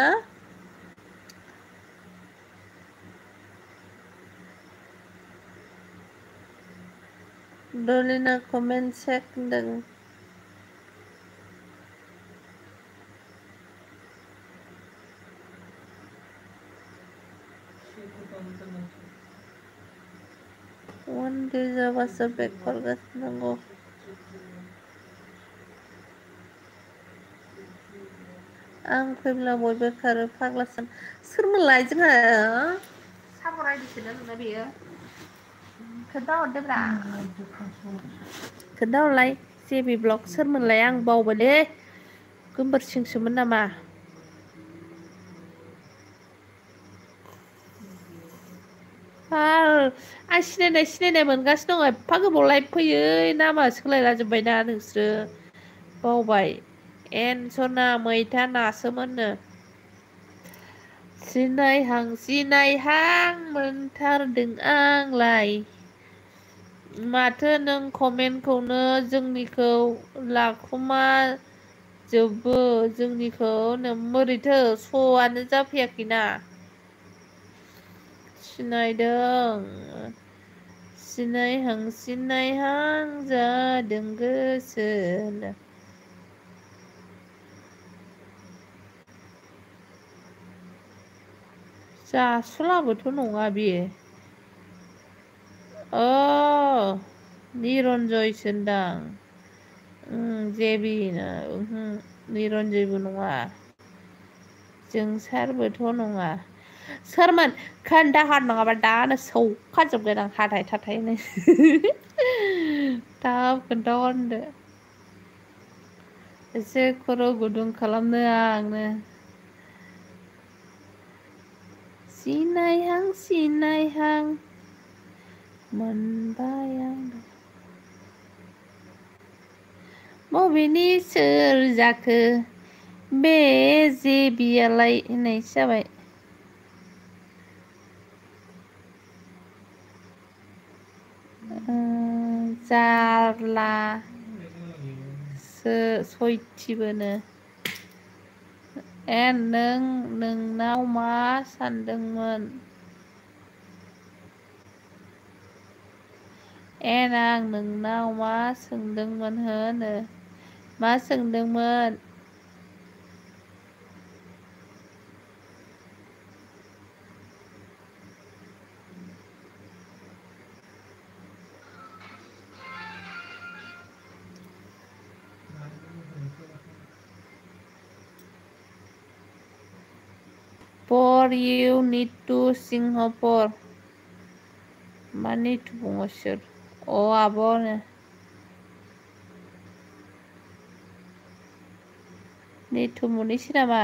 दलिना कमेन्ट चेक होनदों वन दे जाबासो बेक हरगासिनो नांगौ आं फैब्ला बयबो खारो फाग्लासो सोरमोनलाय जोंहा साबर आइदिसोना नोंना बेयो खोन्थाहरदोब्रा खोन्थाहरलाय जेबि ब्लग सोरमोनलाय आं बावबायलै गोमबोर सिंसोमोन नामा आं सिनायनाय मोनगासिनो दङ एफा गोबाव लाइभ फैयो नामा सोलायलाजोब्बायना नोंसोरो बावबाय एनसना मैथा नासोमोननो सिनायहां मोनथारदों आंलाय माथो नों कमेन्टखौनो जोंनिखौ लाखुमा जोबो जोंनिखौ मोरैथो स'आनो जाफैयाखैना सिनायहां जादों गोसोनो जासुलाबोथ' नङा बेयो निरन्जयसो होनदां जेबिनो निरन्जयबो नङा जोंसारबोथ' नङा सोरमोन खोन्थाहर नङाबा दानो सौखाजोबगोन आं हाथाय थाथायनो थाब खोन्थाहर होनदो एसे खर' गुदुं खालामनो आंनो सिनायहां मोनबाय आं बबेनि सोर जाखो बे जेबियालाय होननायसो जाबाय जारला सयथिबोनो नोंनाव मा सानदोंमोन आं नोंनाव मा सोंदोंमोन होनो मा सोंदोंमोन For you need to Singapore मा need to बुङो सोर आब'नो need to मोनैसो नामा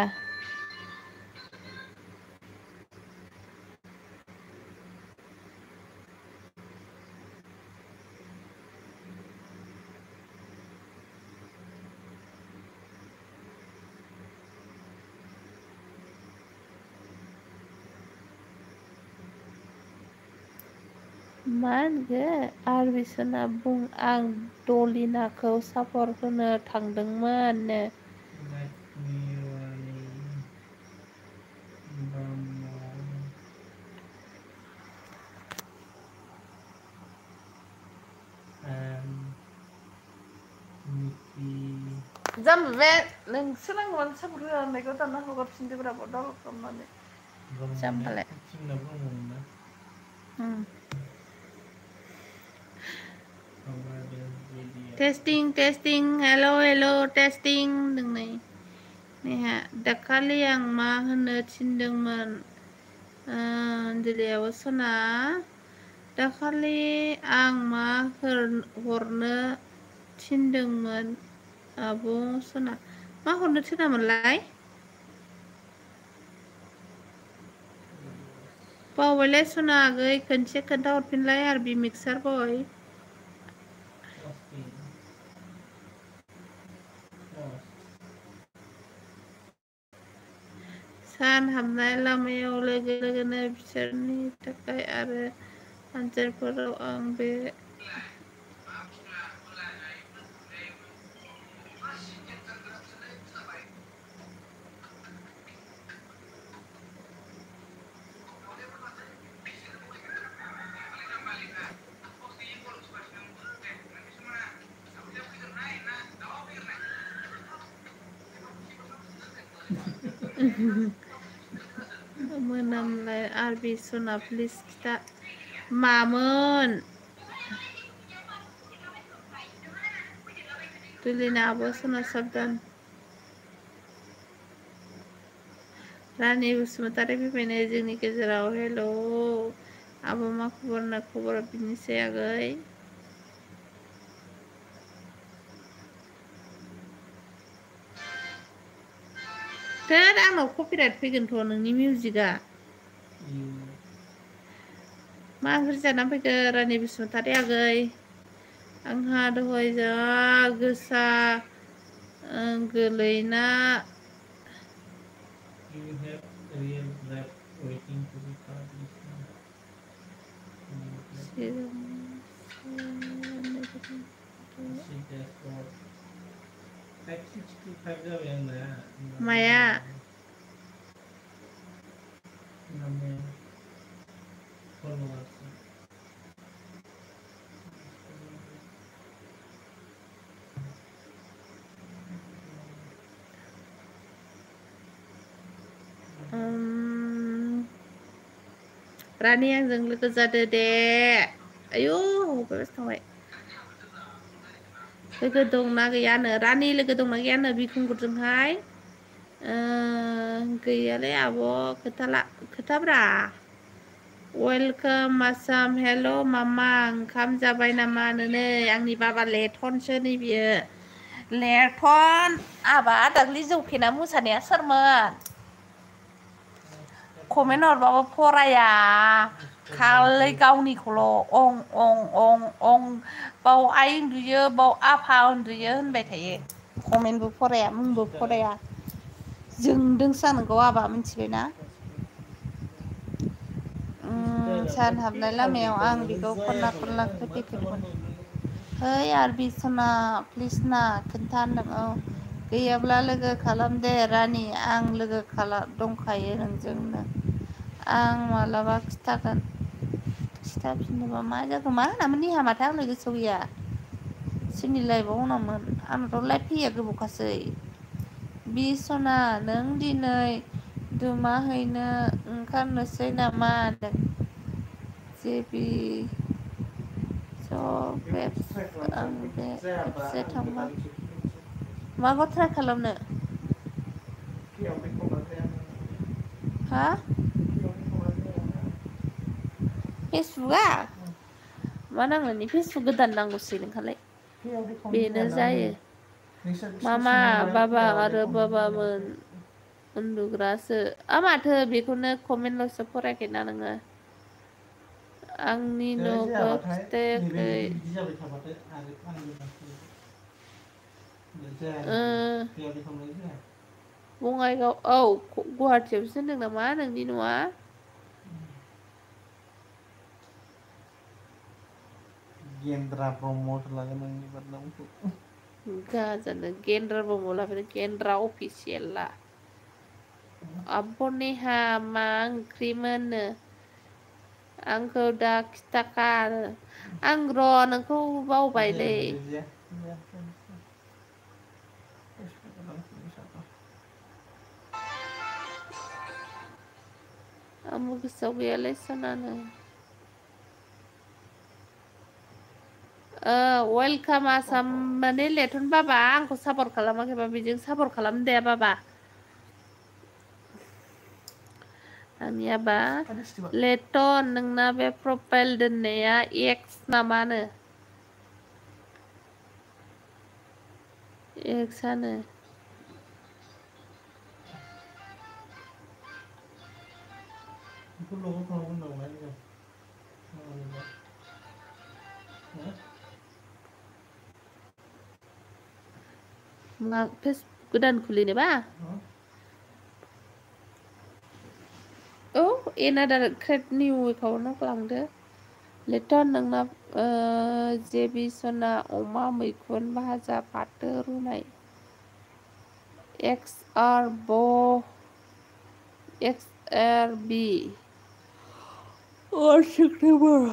मा होनगोन आरबिसना बुं आं दलिनाखौ सापर्ट होनो थांदोंमोन नो जाम्बा बे नोंसो नांगौबानो सापर्ट होआ होननायखौ दाना हगारफिनदोब्रा बदाल खालामनानै जाम्बालाय टेस्टिं हेल' टेस्टिं होनदों नेहा दाखालि आं मा होनो थिनदोंमोन अनजलियाबो सना दाखालि आं मा हरनो थिनदोंमोन आब' सना मा हरनो थिनामोनलाय बावबायलाय सना आगै खनसे खोन्था हरफिनलाय आरबि मिक्सार बय सान हाबनाय लामायाव लोगो लोगोनो बिसोरनि थाखाय आरो आनजादफोराव आं बे मोनामलाय आरबि सना प्लिज खिथा मामोन दुलिना आब' सना साबदान रानि बसुमतारी फैबायनो जोंनि गेजेराव हेल' आब' मा खबर ना खबरा बिनोसै आगै थोद आंनाव कपिराइट फैगोनथ' नोंनि मिउजिकआ मा ओंख्रि जानानै फैखो रानि बसुमतारी आगै आंहा दहाय जा गोसा गोलैना माया रानि आंजों लोगो जादो दे आयौ हगारगासिनो थांबाय लोगो दंना गैयानो रानि लोगो दंना गैयानो बिखुंगुरजोंहाय गैयालै आब' खोथाब्रा वेलकाम आसाम हेल' मामा ओंखाम जाबाय नामा नै आंनि बाबा लेथनसो नै बियो लेथन आबा दाख्लि जौ फेना मोसानाया सोरमोन कमेन्ट हरबाबो फराया खालि गावनिखौल' अं अं अं अं बाव आइ उन्दुयो बाव आफा उन्दुयो होनबाय थायो कमेन्टबो फराया मुंबो फराया जोंदोंसो जानांगौ आबा मिथिबायना सान हाबनाय लामायाव आं बेखौ खनना खनला खोथेफेरदोंमोन ओइ आरबि सना प्लिज ना खोन्था होनदों औ गैयाब्ला लोगो खालाम दे रानि आं लोगो दंखायो नोंजोंनो आं मालाबा खिथाफिननोबा मा जाखो मा होनामोन निहा माथो आंनो गोसोआव गैया जोंनि लाइफआव होनामोन आंनाथ' लाइफ फैया गोबावखासै बि सना नों दिनै दुमाहैनो ओंखारनोसै नामा होनदों जेबि आं बे खेबसे थांबा माखौ ट्राइ खालामनो हा फेसबुकआ मा नांगौनि फेसबुक गोदान नांगौसै नोंहालाय बेनो जायो मामा बाबा आरो बाबामोन उन्दुग्रासो माथो बेखौनो कमेन्टल'सो फरायाखैना नोङो आंनि न'बो खिथायाखै बङाइगाव औ गुवाहाटियावसो होनदों नामा नोंनि न'आ गेन्द्रा प्रमोट लागोन आंनि एबार नामखौ गाजानो गेन्द्रा ब्रह्म लाफैदों गेन्द्रा अफिसियेला आब'नेहा मा ओंख्रिमोननो आंखौ दा खिथाखा आं र' नोंखौ बावबायलै आंबो गोसोआव गैयालै सनानो वेलकाम आसाम माने लेथन बाबा आंखौ सापर्ट खालामाखैबा बेजों सापर्ट खालाम दे बाबा आंनियाबा लेटन नोंना बे प्रफाइल दोननाया एक्स नामानो एक्सआनो मा फेसबुक गोदान खुलिनोबा औ एनादार क्रेट निउ एकाउन्टाव खालामदो लेटन नोंना जेबि सना अमा मैखुन भाजा फाथो रुनाय एक्स आर बी सेप्तेम्बर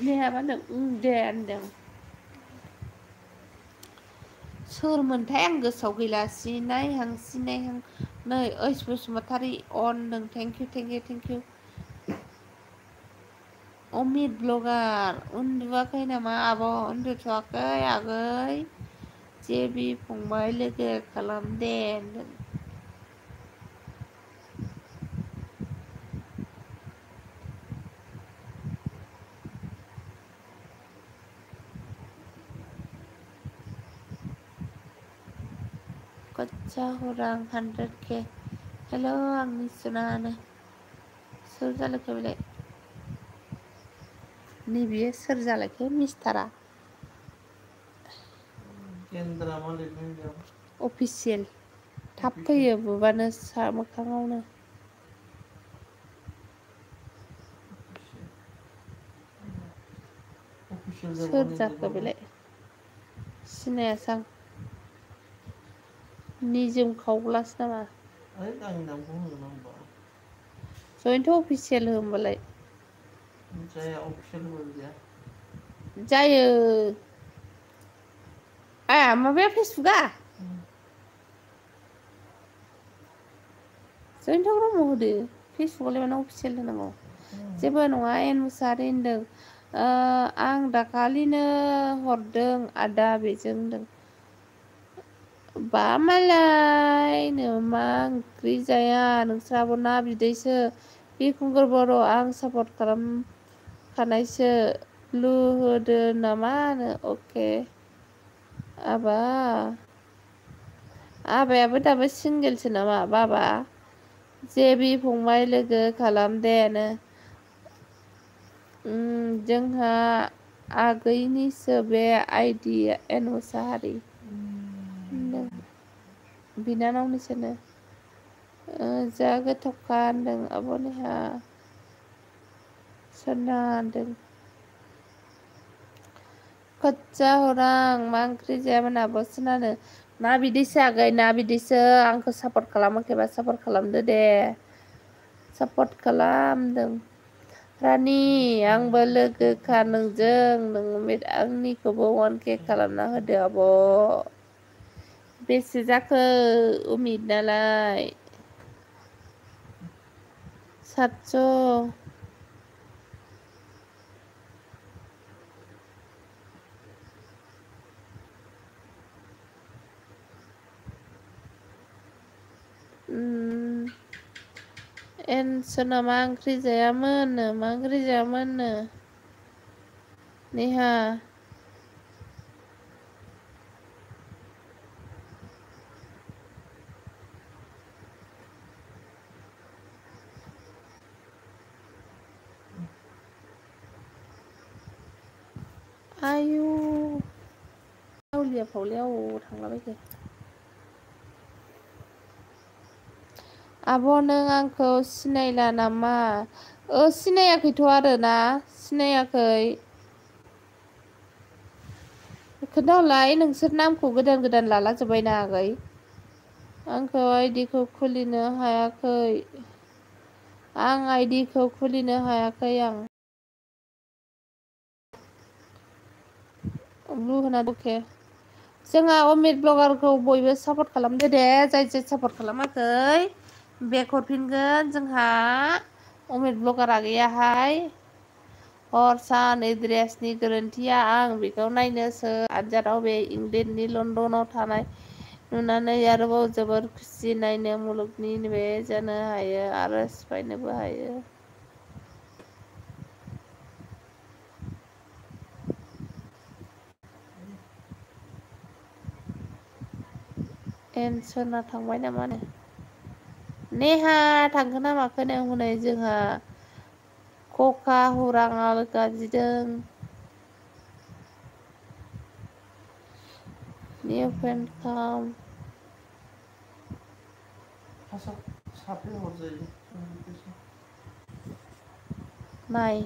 नेहा मा होनदों दे होनदों सोरमोनथाय आं गोसोआव गैला सिनायहां नै ओइस बसुमतारी अन होनदों थेंकिउ अमित ब्लगार उन्दुवाखै नामा आब' उन्दुथ'वाखै आगै जेबि फंबाय लोगो खालाम दे होनदों कच्चा हुरां 100K हेल' आंनि सुनानो सोर जालायखो बेलाय नैबेयो सोर जालायखो मिस्टारा अफिसियेल थाब फैयो बुबानो मोखाङावनो सोर जाखो बेलाय सिनायासै आं निजोम खावब्लासो नामा जयन्थ' अफिसियेल होमबालाय जायो माबाया फेसबुकआ जयन्त ब्रह्म होदो फेसबुकआवलाय मानो अफिसियेल होनांगौ जेबो नङा एन मुसाहारि होनदों आं दाखालिनो हरदों आदा बेजों होनदों बा मालायनो मा ओंख्रि जाया नोंस्राबो ना बिदैसो बिखुंगुर बर' आं सापर्ट खालामखानायसो ब्लु होदो नामानो अके आबायाबो दाबो सिंगेलसो नामा बाबा जेबि फंबाय लोगो खालाम देनो जोंहा आगैनिसो बे आइडि एन मुसाहारि बिनानावनिसोनो जा गोथावखा होनदों आब'नेहा सना होनदों कच्चा हुरां मा ओंख्रि जायामोन आब' सनानो ना बिदैसो आगै ना बिदैसो आंखौ सापर्ट खालामाखैबा सापर्ट खालामदो दे सापर्ट खालामदों रानि आंबो लोगोखा नोंजों आंनिखौबो 1K खालामना होदो आब' बेसे जाखो उमिद नालाय 700 एन सना मा ओंख्रि जायामोननो नेहा आयु आवलिया फावलिया थांलाबायखो आब' नों आंखौ सिनायला नामा सिनायाखैथ' आरोना सिनायाखै खोन्थाहरलाय नोंसोर नामखौ गोदान लाला जोब्बायना आगै आंखौ आइडिखौ खुलिनो हायाखै आं आइडिखौ खुलिनो हायाखै आं ब्लु होना दके जोंहा अमित ब्लगारखौ बयबो सापर्ट खालामदो दे जाय सापर्ट खालामाखै बेक हरफिनगोन जोंहा अमित ब्लगार आगैयाहाय हर सान एड्रेसनि गोरोन्थिया आं बेखौ नायनोसो आनजादाव बे इंलेण्डनि लण्डनाव थानाय नुनानै आरोबाव जोबोर खुसि नायनो मुलुगनि बे जानो हायो आरो सिफायनोबो हायो एनसोना थांबाय नामानो नेहा थांखो ना माखोनो हनै जोंहा खखा हराङा गाबज्रिदों निउ फ्रेन्ड काम साब्रै हरजायो नाय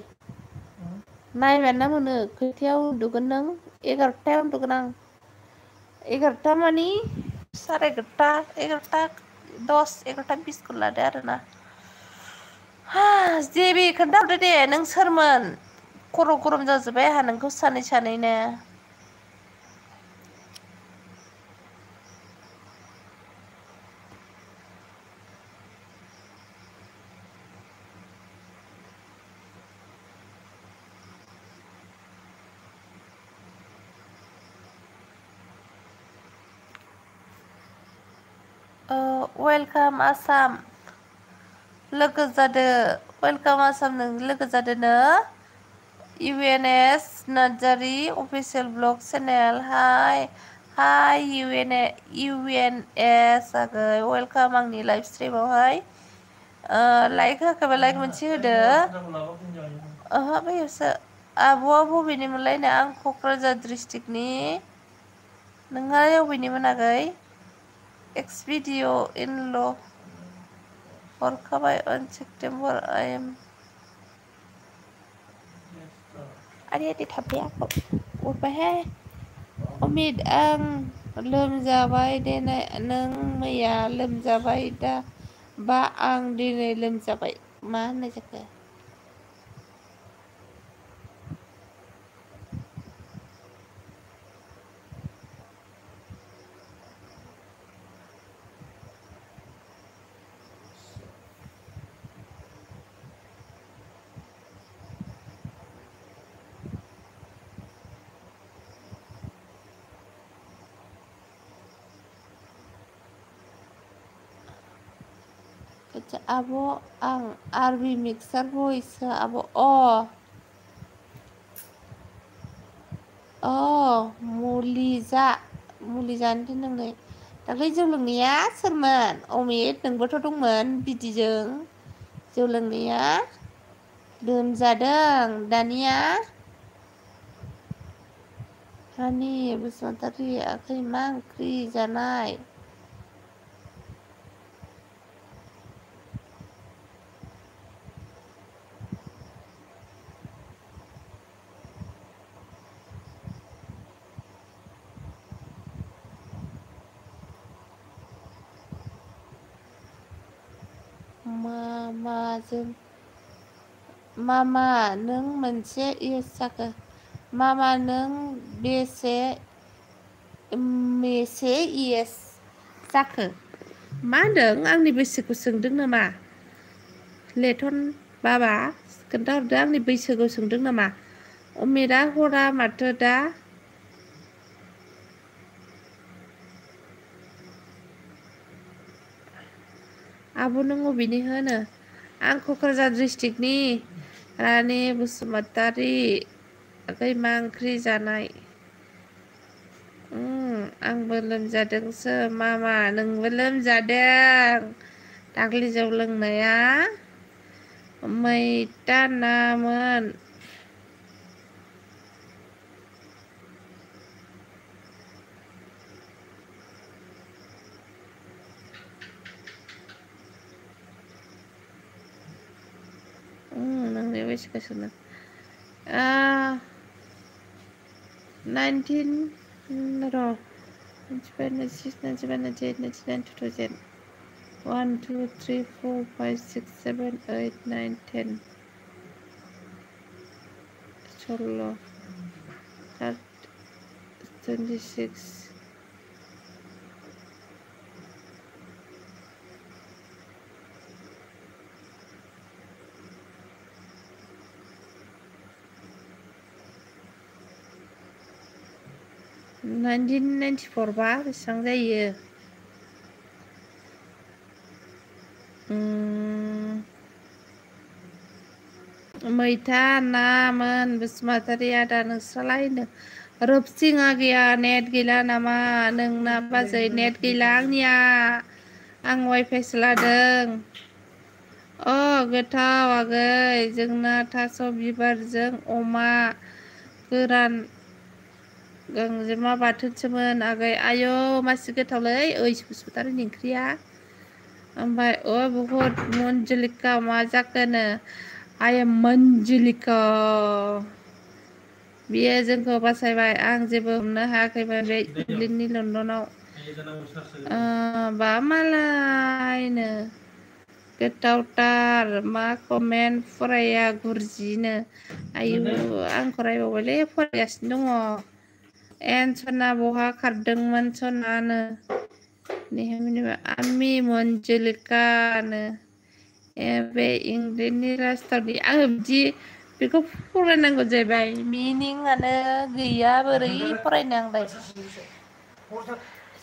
नायबानो मोनो खैथायाव उन्दुगोन नों 11थायाव उन्दुगोन आं 11था मानि 11:30 10 11:20 लादो आरोना जेबि खोन्थाहरदो दे नों सोरमोन खर' गरम जाजोब्बाय आंहा नोंखौ सानैनो वेलकाम आसाम लोगो जादो वेलकाम आसाम नों लोगो जादोनो UNS Narzary official blog channel हाय UNS आगै वेलकाम आंनि लाइभ स्ट्रिमावहाय लाइक होआखैबा लाइक मोनसे होदो ओहो बैयावसो आब'आ बबेनिमोनलायनो आं क'क्राझार डिस्ट्रिक्टनि नोंहालाय बबेनिमोन आगै एक्स भिडिअ इनल' हरखाबाय अन सेप्टेम्बर आइ एम आरे थाबथाया हरबायहाय अमित आं लोमजाबाय नों मैया लोमजाबाय दा बा आं दिनै लोमजाबाय मा होननाय जाखो आब' आं आरबि मिक्सार भइस आब' मुलि जानो थिनदोंनो दाख्लै जौ लोंनाया सोरमोन अमित नोंबोथ' दंमोन बिदिजों जौ लोंनाया लोमजादों दानिया हानि बसुमतारी आखै मा ओंख्रि जानाय मामा नों मोनसे इउस जाखो मामा नों मेसे इएस जाखो मा होनदों आंनि बैसोखौ सोंदों नामा लेथन बाबा खोन्थाहरदो आंनि बैसोखौ सोंदों नामा अमितआ हरा माथो दा आब' नों अबेनि होनो आं क'क्राझार डिस्ट्रिक्टनि रानि बसुमतारी आगै मा ओंख्रि जानाय आंबो लोमजादोंसो मामा नोंबो लोमजादों दाख्लै जौ लोंनाया मैथा नामोन बेसेगासिनो 19 र' 95 96 97 98 99 2000 1 2 3 4 5 6 7 8 9 10 16 26 1994 बा बेसेबां जायो मैथा नामोन बसुमतारी आदा नोंस्रालायनो रोबसिङा गैया नेट गैला नामा नोंना बाजै नेट गैला आंनिया आं वाइफाइसो लादों गोथाव आगै जोंना थास' बिबारजों अमा गोरान गांजेमा बाथोनसोमोन आगै आयौ मासि गोथावलै ओइस बसुमतारीनि ओंख्रिया ओमफ्राय बहुत मनजुलिका मा जाखोनो I am Manjulika बियो जोंखौ बासायबाय आं जेबो हमनो हायाखैमोन बे इंलेण्डनि लण्डनाव बा मालायनो गोथावथार मा कमेन्ट फराया गुरजिनो आयु आंखौ रायबावबायलै फरायगासिनो दङ सना बहा खारदोंमोन सनानो आम्मि मनजुलिकानो बे इंलेण्डनि राजथावनि आङो बिदि बेखौ फरायनांगौ जाहैबाय मिनिंआनो गैया बोरै फरायनो आंलाय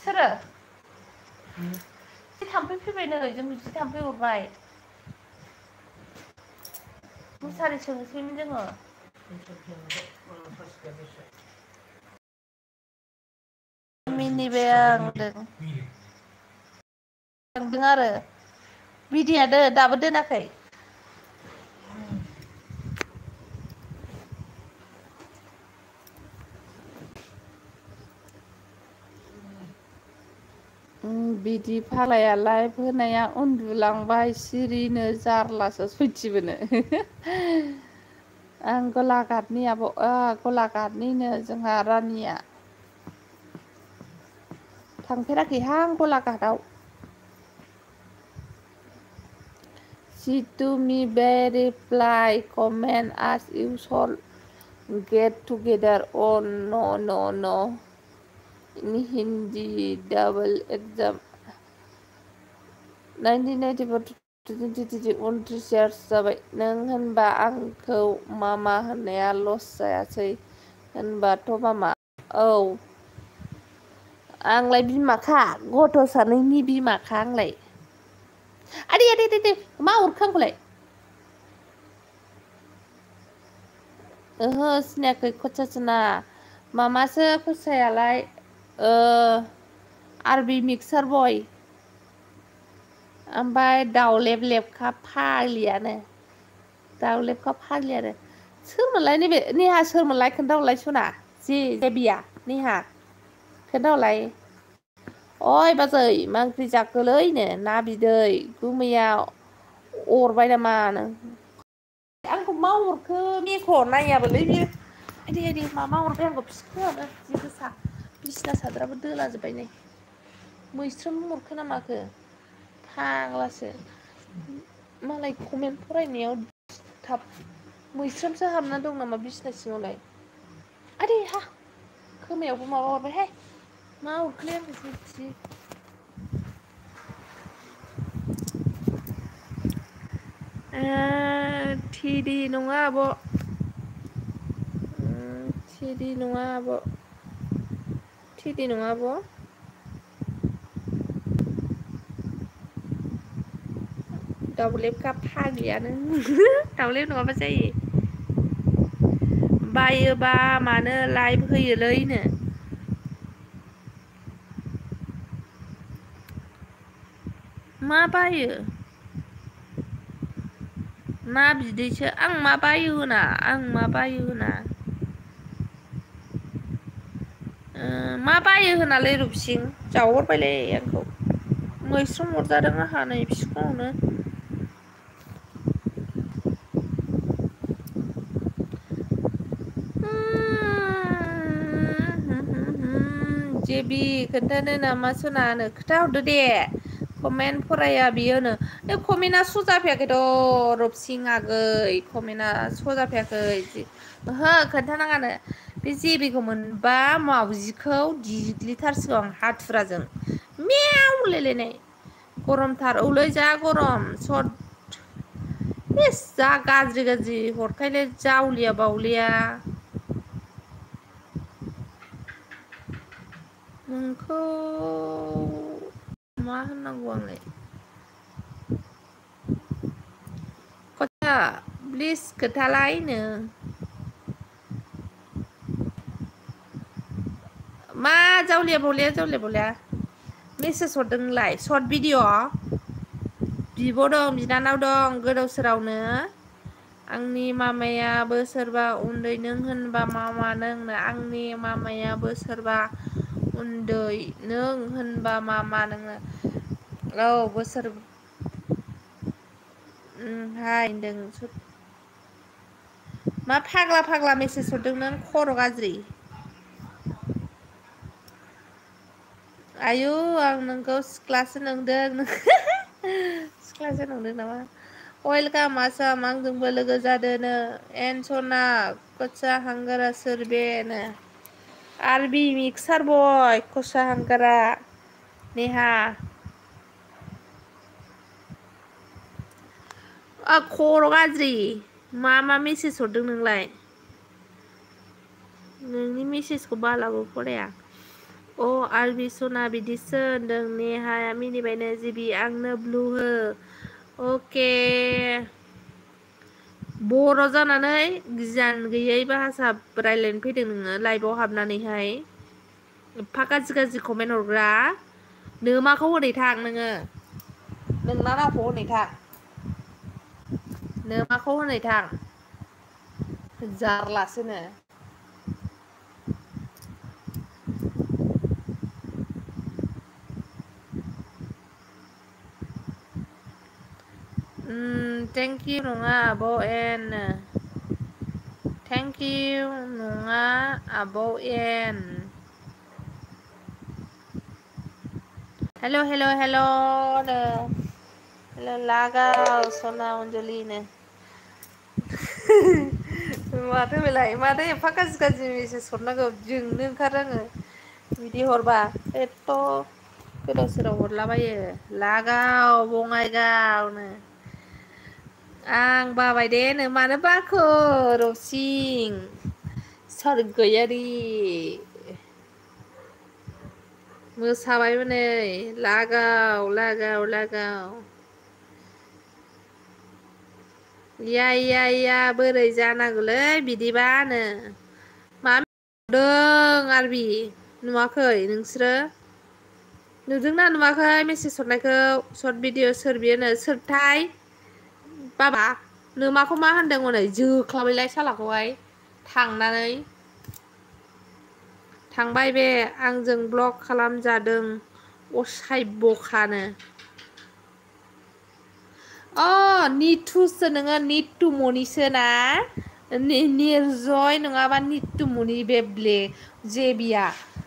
सोरो थाम्फै फैबाय नै जों बिदि थाम्फै हरबाय मुसारि सोंसैमोन जोङो मिनिबाय आं थांदों आरो बिदियानो दाबो दोनाखै बिदि फालाया लाइभ होनाया उन्दुलांबाय सिरिनो जारलासो सयथिबोनो आं गलाघाटनि गलाघाटनिनो जोंहा रानिया थांफेराखैहां गलाघाटआव See to me very reply comment as usual get together oh no in Hindi double exam 1994 29 years जाबाय नों होनबा आंखौ मामा होननाया लस जायासै होनबाथ' मामा औ आंलाय बिमाखा गथ' सानैनि बिमाखा आंलाय आदै मा अरखो आंखौलाय ओहो सिनायाखै खसासना मामासो खसायालाय आरबि मिक्सार बय ओमफ्राय दावलेब लेबखा फाग्लियानो दावलेबखा फाग्लि आरो सोरमोनलाय नैबे नेहा सोरमोनलाय खोन्थाहरलाय सना जेबिया नेहा खोन्थाहरलाय ओइ बाजै मा ओंख्रि जाखोलैनो ना बिदै गुमैया अरबाय नामा आंखौ मा अरखो मेख' नायाबोलै बियो आइदै मामा अरबाय आंखौ फिखोआनो जि गोसा बिसिना साद्राबो दोलाजोब्बाय नै मैस्रोम अरखो ना माखो फाग्लासो मालाय कमेन्ट फरायनायाव थाब मैस्रोमसो हाबना दं नामा बिसिना सिङावलाय आदै हा खोमायावबो माबा हरबायहाय मा अरखोलै आंखौ जि थिदि नङा आब' थिदि नङा आब' थिदि नङा आब' दावलेबखा फाग्लियानो दावलेब नङाबा जायो बायोबा मानो लाइभ होयोलैनो मा बायो ना बिदैसो आं मा बायो होना मा बायो होनालै रुपसिं जावहरबायलै आंखौ मैस्रोम अरजादों आंहा नै बिखुङावनो जेबि खोन्थानो नामा सनानो खोथा हरदो दे कमेन्ट फराया बियोनो कमेन्टआ सजाफैयाखैथ' रबसिं आगै कमेन्टआ सजाफैयाखै ओहो खोन्थानाङानो बे जेबिखौ मोनबा मावजिखौ दिग्लिथारसिगौ आं हाथुराजों मेव होनलायलायनाय गरमथार औलै जा गरम सट इस जा गाज्रि हरखायले जावलिया बावलिया नोंखौ मा होननांगौ आंलाय खोथा प्लिज खोथालायनो मा जावलिया बावलिया मेसेज हरदों नोंलाय सर्ट भिडिअ बिब' दं बिनानाव दं गोदाव सोरावनो आंनि मामायाबो सोरबा उन्दै नों होनबा मामा नोंनो आंनि मामायाबो सोरबा उन्दै नों होनबा मामा नोङो औ बोसोर हाय होनदों मा फाग्ला मेसेज हरदों नों खर' गाज्रि आयु आं नोंखौ सिख्लासो नंदों सिख्लासो नंदों नामा वेलकाम आसाम आंजोंबो लोगो जादोनो एन सना कचा हांगारा सोर बेनो आरबि मिक्सार बय कचा हांगारा नेहा खर' गाज्रि मा मेसेज हरदों नोंलाय नोंनि मेसेजखौ बालाबो फराया अ आरबि सना बिदिसो होनदों नेहाया मिनिबायनो जिबि आंनो ब्लु हो अके बर' जानानै गियान गैयै भाषा रायज्लायनो फैदों नोङो लाइभआव हाबनानैहाय एफा गाज्रि कमेन्ट हरग्रा नोमाखौ हनै थां नोङो नोंना रावखौ हनै थां नोमाखौ हनै थां जारलासोनो थेंक इउ नङा आब' एन थेंक इउ नङा आब' एन हेल' लागाव सना अनजलिनो माथो बेलाय माथो एफा गाज्रि मेसेज हरनांगौ जोंनो ओंखारो आङो बिदि हरबा एथ' गोदाव सोराव हरलाबायो लागाव बङाइगावनो आं बाबाय दे नो मानो बाखो रसिं सरगयारि मोसाबायबो नै लागाव या बोरै जानांगौलै बिदिबानो मा नुदों आरबि नुवाखै नोंसोरो नुदोंना नुवाखै मेसेज हरनायखौ सर्ट भिडिअ सोर बियोनो सोरथाय बाबा नोमाखौ मा होनदों हनै जोख्लाबैलाय सालाखौहाय थांबाय बे आंजों ब्लक खालामजादों असायबखानो निथुसो नोङो निथु मनिसो ना निर्जय नङाबा निथुमनि बेब्ले जेबिया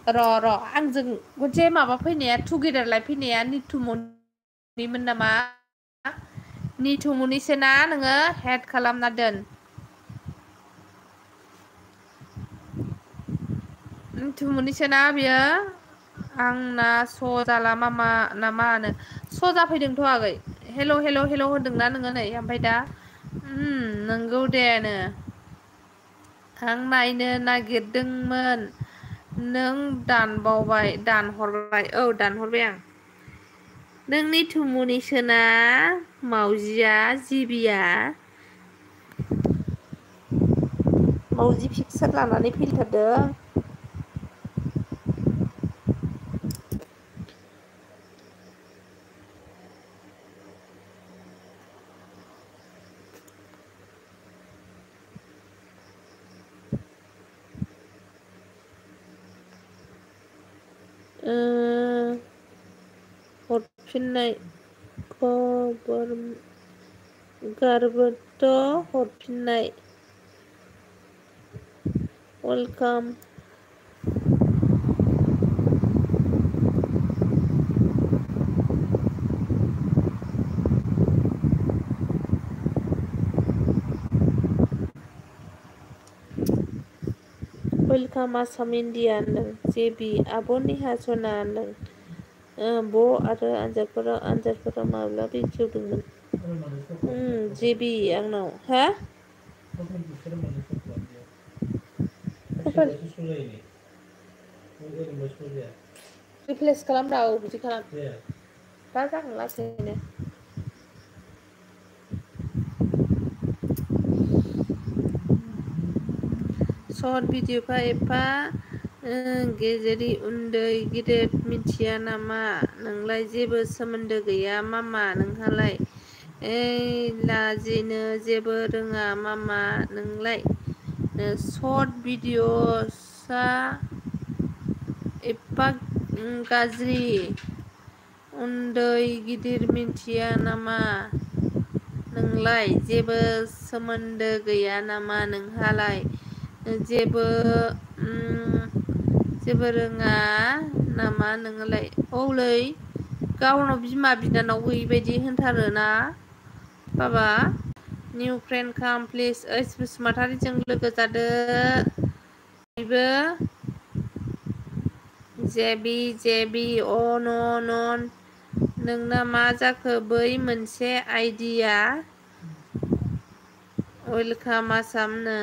र' आंजों खनसे माबा फैनाया टुगेदारलाय फैनाया निथुमनिमोन नामा निथुमनिसो ना नोङो हेड खालामना दोन निथुमनिसोना बियो आंना स' जाला मामा ना मा होनो स' जाफैदोंथ' आगै हेल' होनदोंना नोङो नै ओमफ्राय दा नोंगौ देनो आं नायनो नागिरदोंमोन नों दानहरबाय औ दानहरबाय आं नों निथुमनिसोना मावजिया जिबिया मावजि पिकसार लानानै फैथारदों हरफिननाय खबर गारबोथ' हरफिननाय वेलकाम वेलकाम आसाम इन्डिया होनदों जेबि आब' नेहा सना होनदों ब' आरो आनजादफोराव माब्ला बेखेवदोंमोन जेबि आंनाव हा रिप्लेस खालामब्रा बिदि खालाम दा जागोन लासैनो सर्ट भिडिअफा एफा गेजेरि उन्दै गिदिर मिथिया नामा नोंलाय जेबो सोमोन्दो गैया मामा नोंहालाय लाजिनो जेबो रोङा मामा नोंलाय सर्ट भिडिअसआ एफा गाज्रि उन्दै गिदिर मिथिया नामा नोंलाय जेबो सोमोन्दो गैया नामा नोंहालाय जेबो रोङा नामा नोंलाय औलै गावनाव बिमा बिनानाव गैयिबायदि होनथारोना बाबा निउ फ्रेन्ड काम प्लिज ओइस बसुमतारिजों लोगो जादो बेबो जेबि अन नोंना मा जाखो बै मोनसे आइडिया वेलकाम आसामनो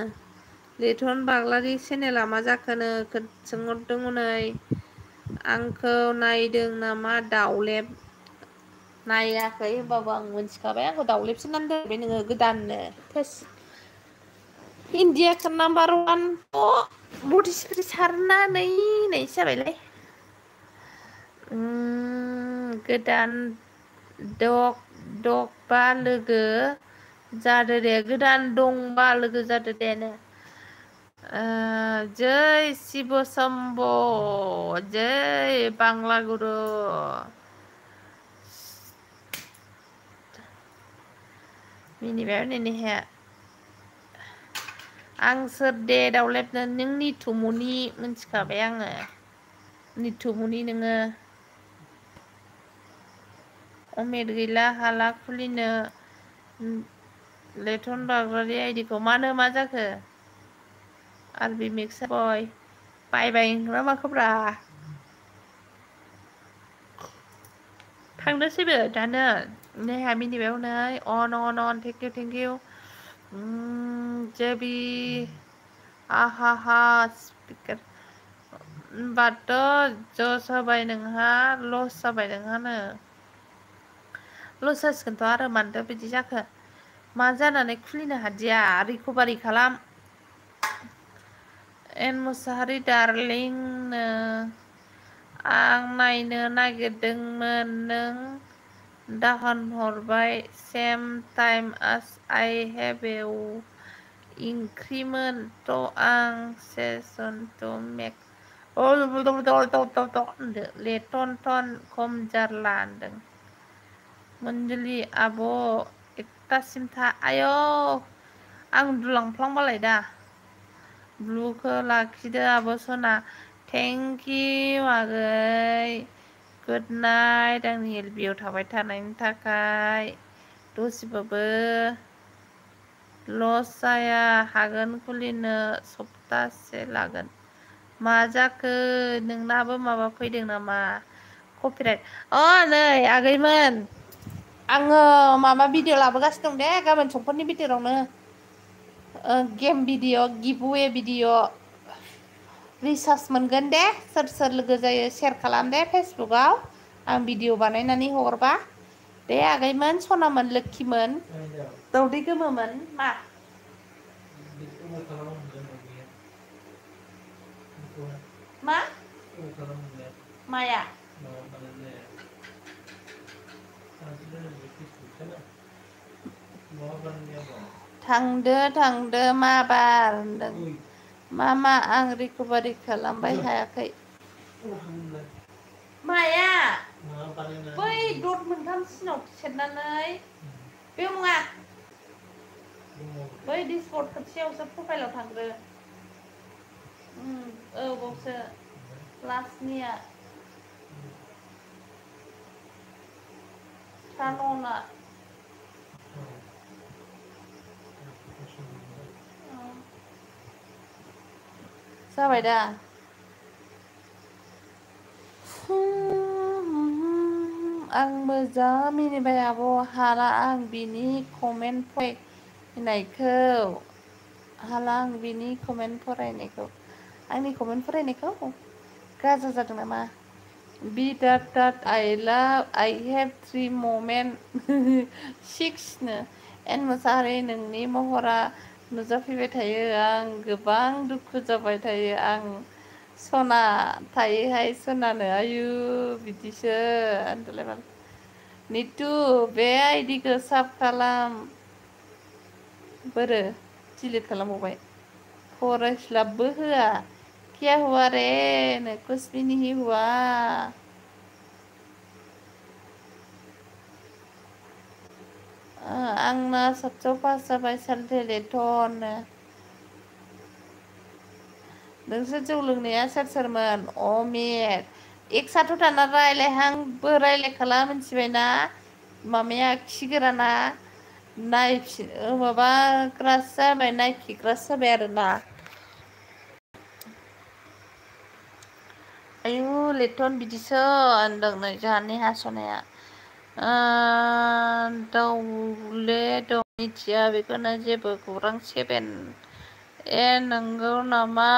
लेथन बाग्लारि चेनेला मा जाखोनो सोंहरदों हनै आंखौ नायदों नामा दावलेब नायाखै होनबाबो आं मोनथिखाबाय आंखौ दावलेबसो होननानै दोनबाय नोङो गोदाननो इन्डियाखौ नाम्बार 1 बडि स्प्रे सारनानैसो जाबायलै गोदान दगबा लोगो जादो दे गोदान दंबा लोगो जादो दे जै शिब शम्भ जै बांला गुरु मिनिबाय नेहाया आं सोर दे दावलेबनो नों निथुमुनि मिथिखाबाय आङो निथुमुनि नोङो अमेट गैला हाला खुलिनो लेथन बाग्लारि आइडिखौ मानो मा जाखो आरबि मिक्स बायबाय ना माखोब्रा थांनोसैबो दानो नेहा मिनिबाय हनै अन थेंक इउ जेबि आहा स्पिकार होनबाथ' जस होबाय नोंहा लस जाबाय नोंहानो लस जासिगोनथ' आरो मानोथो बिदि जाखो मा जानानै खुलिनो हादिया रिकभारि खालाम एन मुसाहारि डार्लिंनो आं नायनो नागिरदोंमोन नों दाहोन हरबाय सेम टाइम आस आइ हेभ इंख्रिमोन थ' आं सेसन टु मेक लेटन खम जारला होनदों मनजुलि आब' एकथासिम था आयौ आं उन्दुलांफ्लांबालाय दा ब्लुखौ लाखिदो आब' सना थेंक इउ आगै गुड नाइट आंनि एलबियाव थाबाय थानायनि थाखाय दसेबाबो लस जाया हागोन खुलिनो सप्तासे लागोन मा जाखो नोंनाबो माबा फैदों नामा कपिराइट नै आगैमोन आङो माबा भिडिअ लाबोगासिनो दं दे गाबोन समफोरनि भिडिअआवनो गेम भिडिअ गिभवे भिडिअ रिसार्ज मोनगोन दे सोर लोगो जायो शेयार खालाम दे फेसबुकआव आं भिडिअ बानायनानै हरबा दे आगैमोन सनामोन लोक्षिमोन दावदै गोमोमोन मा मा माया थांदो मा बार होनदों मा आं रिकभारि खालामबाय हायाखै माया बै दट मोनथाम सिनाव सेरनानै बेयाव नङा बै डिसबर्ड खाथियावसो प्रफाइलाव थांग्रो बावसो लास्टनिया सानना जाबाय दा आंबो जा मिनिबाय आब' हाला आं बिनि कमेन्ट फरायनायखौ हाला आं बिनि कमेन्ट फरायनायखौ आंनि कमेन्ट फरायनायखौ गाज्रि जादों नामा बि that I have 3 moment 6 नो एन मोसाहारि नोंनि महरा नुजाफैबाय थायो आं गोबां दुखु जाबाय थायो आं सना थायोहाय सनानो आयु बिदिसो आन्दलाय नितु बे आइडिखौ साब खालाम बोरो डिलिट खालामबावबाय फरायस्लाबबो होआ क्या हुआ रे नो कुछ भी नहीं हुआ आंना 700 पास जाबाय सालथेलेथन नोंसोर जौ लोंनाया सोर सोरमोन अमेट एक्साथ' दाना रायलायहांबो रायलायखाला मिथिबायना मामाया खिगोराना नायफिन माबाग्रासो जाबाय नायखिग्रासो जाबाय आरोना आयु लेथन बिदिसो होनदों नै जोंहानि हास'नाया दाउले दं मिथिया बेखौनो जेबो खौरां 7 ए नंगौ नामा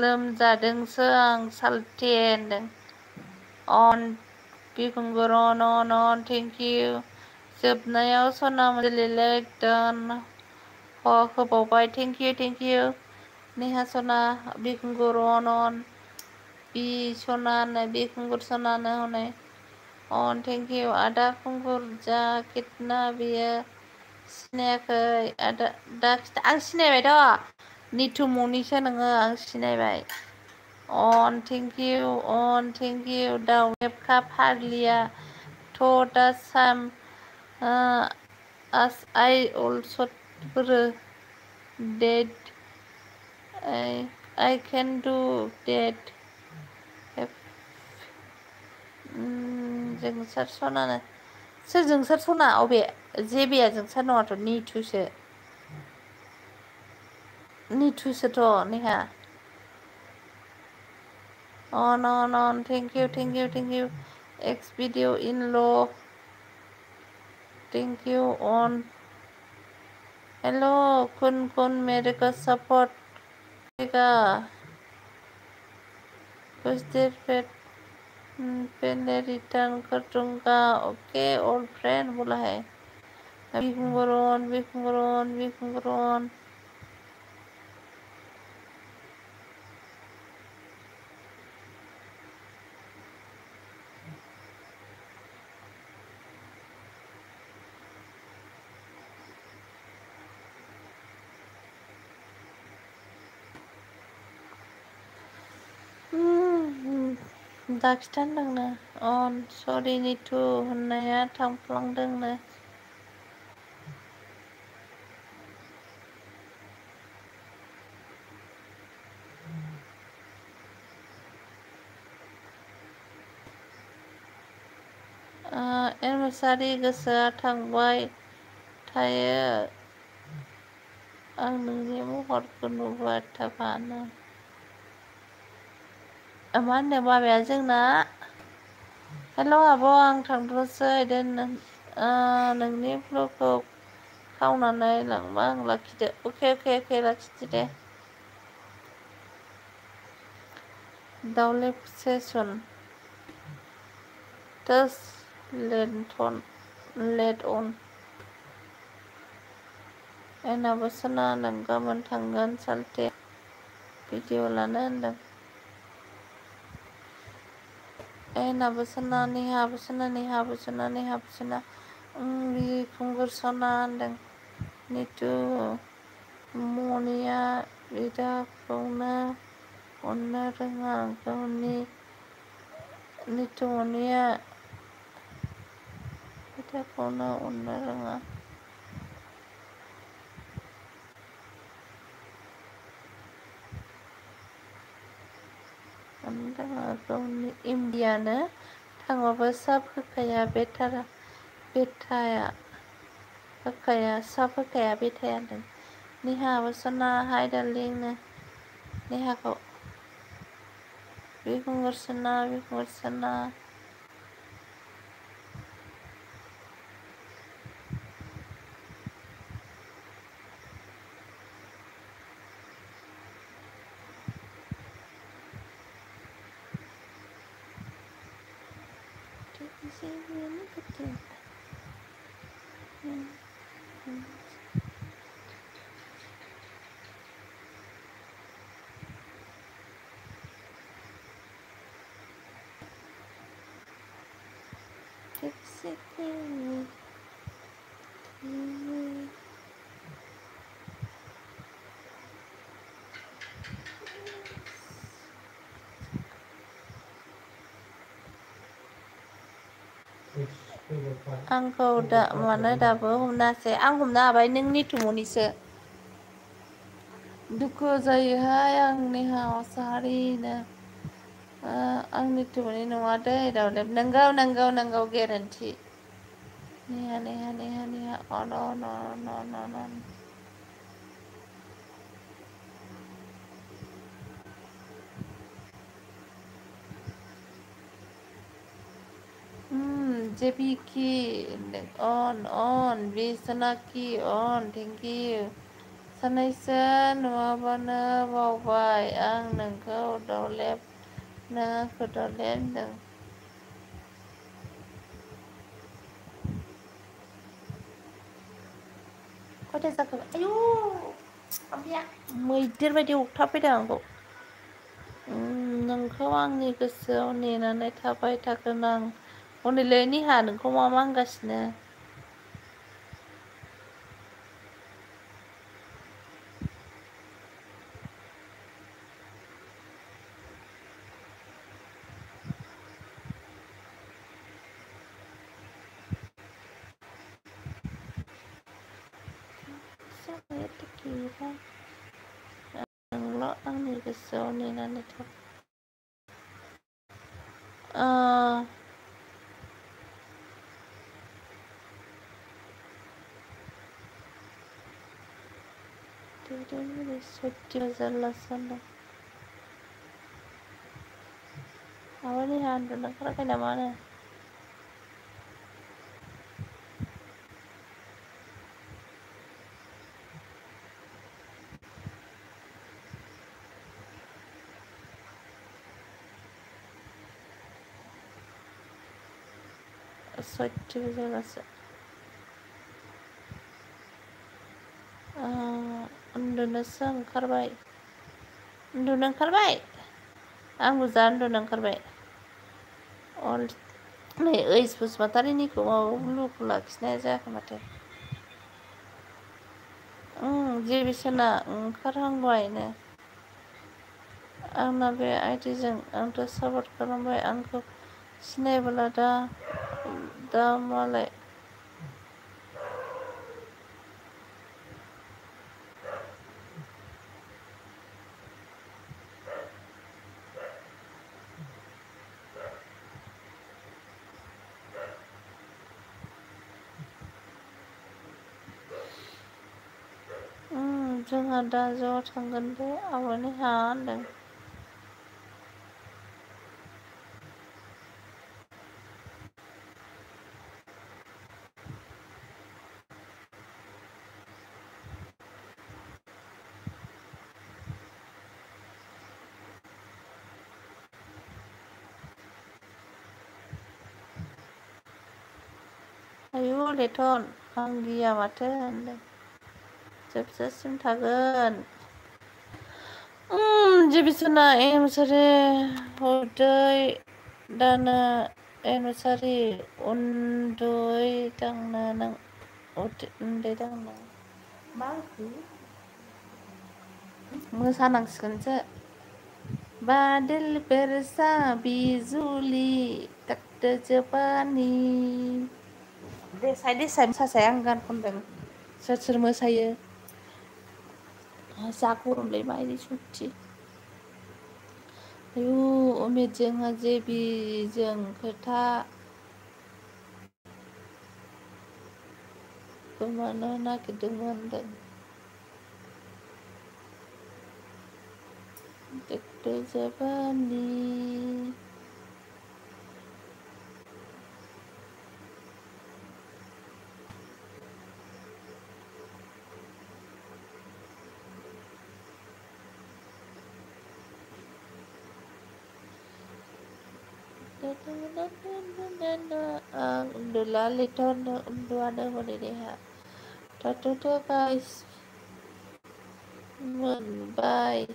लोमजादोंसो आं सालथे होनदों अन बिखुंगुर अन थेंक इउ जोबनायाव सनामलि एकदम होबावबाय थेंक इउ नेहा सना बिखुंगुर अन बि सनानो बिखुंगुर सनानो हनै अन थेंक इउ आदा खुंगुर जा कितना बियो सिनायाखै आदा दा आं सिनायबायथ' निथु मनिसो नोङो आं सिनायबाय अन थेंक इउ दाउलेबखा फाग्लिया थ' दा साम as I also Bodo that I can do that जोंसार सनानो सोर जोंसार सना अबे जेबेया जोंसार नङाथ' निथुसोथ' नेहा on thank you X video in low thank you on hello kun मेरे को सपोर्ट करेगा कुछ देर पहले रिटर्न कर दूंगा ओके ओल्ड फ्रेंड बोला है बिखुंगरन दा खिथानदोंनो अन सरि निथु होननाया थांफ्लांदोंनो एनसारि गोसोआ थांबाय थायो आं नोंनि महरखौ नुबाय थाबानो मा होनदों बाबाया जोंना हेल' आब' आं थांथ'सै नोंनि ब्लगखौ खावनानै लांबा आं लाखिदो अके लाखिदो दे दाउले सेसन टच लेट अन एनाबो सना नों गाबोन थांगोन सालथे भिडिअ लानो होनदों एनाबो सना नेहाबो सना बिखुंगुर सना होनदों निथु मनिया बिदाखौनो अननो रोङा गावनि निथु मनिया बिदाखौनो अननो रोङा गावनि इण्डियानो थांबाबो साब होखाया बेथाया होनदों नेहाबो सना हाय डार्लिंनो नेहाखौ बिखुंगुरसोना आंखौ मानो दाबो हमनासै आं हमनो हाबाय नों निथुमनिसो दुखु जायोहाय आं नेहा मुसाहारिनो आं निथुमनि नङा दै दावलेब नंगौ गेरेन्थि नेहा न जेपिकि अन बिसनाखि अन थेंक इउ सानैसो नुवाबानो बावबाय आं नोंखौ दावलेब नों आंखौ दावलेब होनदों खयथा जाखो आयु मैदेर बायदि अरथाबफैदों आंखौ नोंखौ आंनि गोसोआव नेनानै थाबाय थागोन आं हनैलै निहा नोंखौ मा होनगासिनो नोंल' आंनि गोसोआव नेनानै थाबाय सयथि जारलासो होनदों माबा निहा उन्दुनो ओंखाराखै नामानो सयथि जारलासो उन्दुनोसो ओंखारबाय उन्दुनो ओंखारबाय आंबो जा उन्दुनो ओंखारबाय नै ओइस बसुमतारिनिखौ माबा लुखौ लाखिनाया जायाखै माथो जेबिसोना ओंखारहांबायनो आंना बे आइडिजों आंथ' सापर्ट खालामबाय आंखौ सिनायबोला दा मालाय जोंहा दा ज' थांगोन दे आब'नि होनदों आयु लेथन आं गिया माथो होनदों जोबजासिम थागोन जेबिसोना मुसारि हरदै दाना मुसारि उन्दैदांनो नों उन्दैदांनो मा मोसानांसिगोनसो बादल बेरसा बिजुलि तकते जबानि देसाय मोसासाय आं गान खनदों सोर सोर मोसायो जा गरमलै मायदि सयथि आयु अमितजों जेबिजों खोथा गोमानो नागिरदोंमोन होनदों जवानी Ang undulali tono unduana honideha. Tatuto guys. Bye.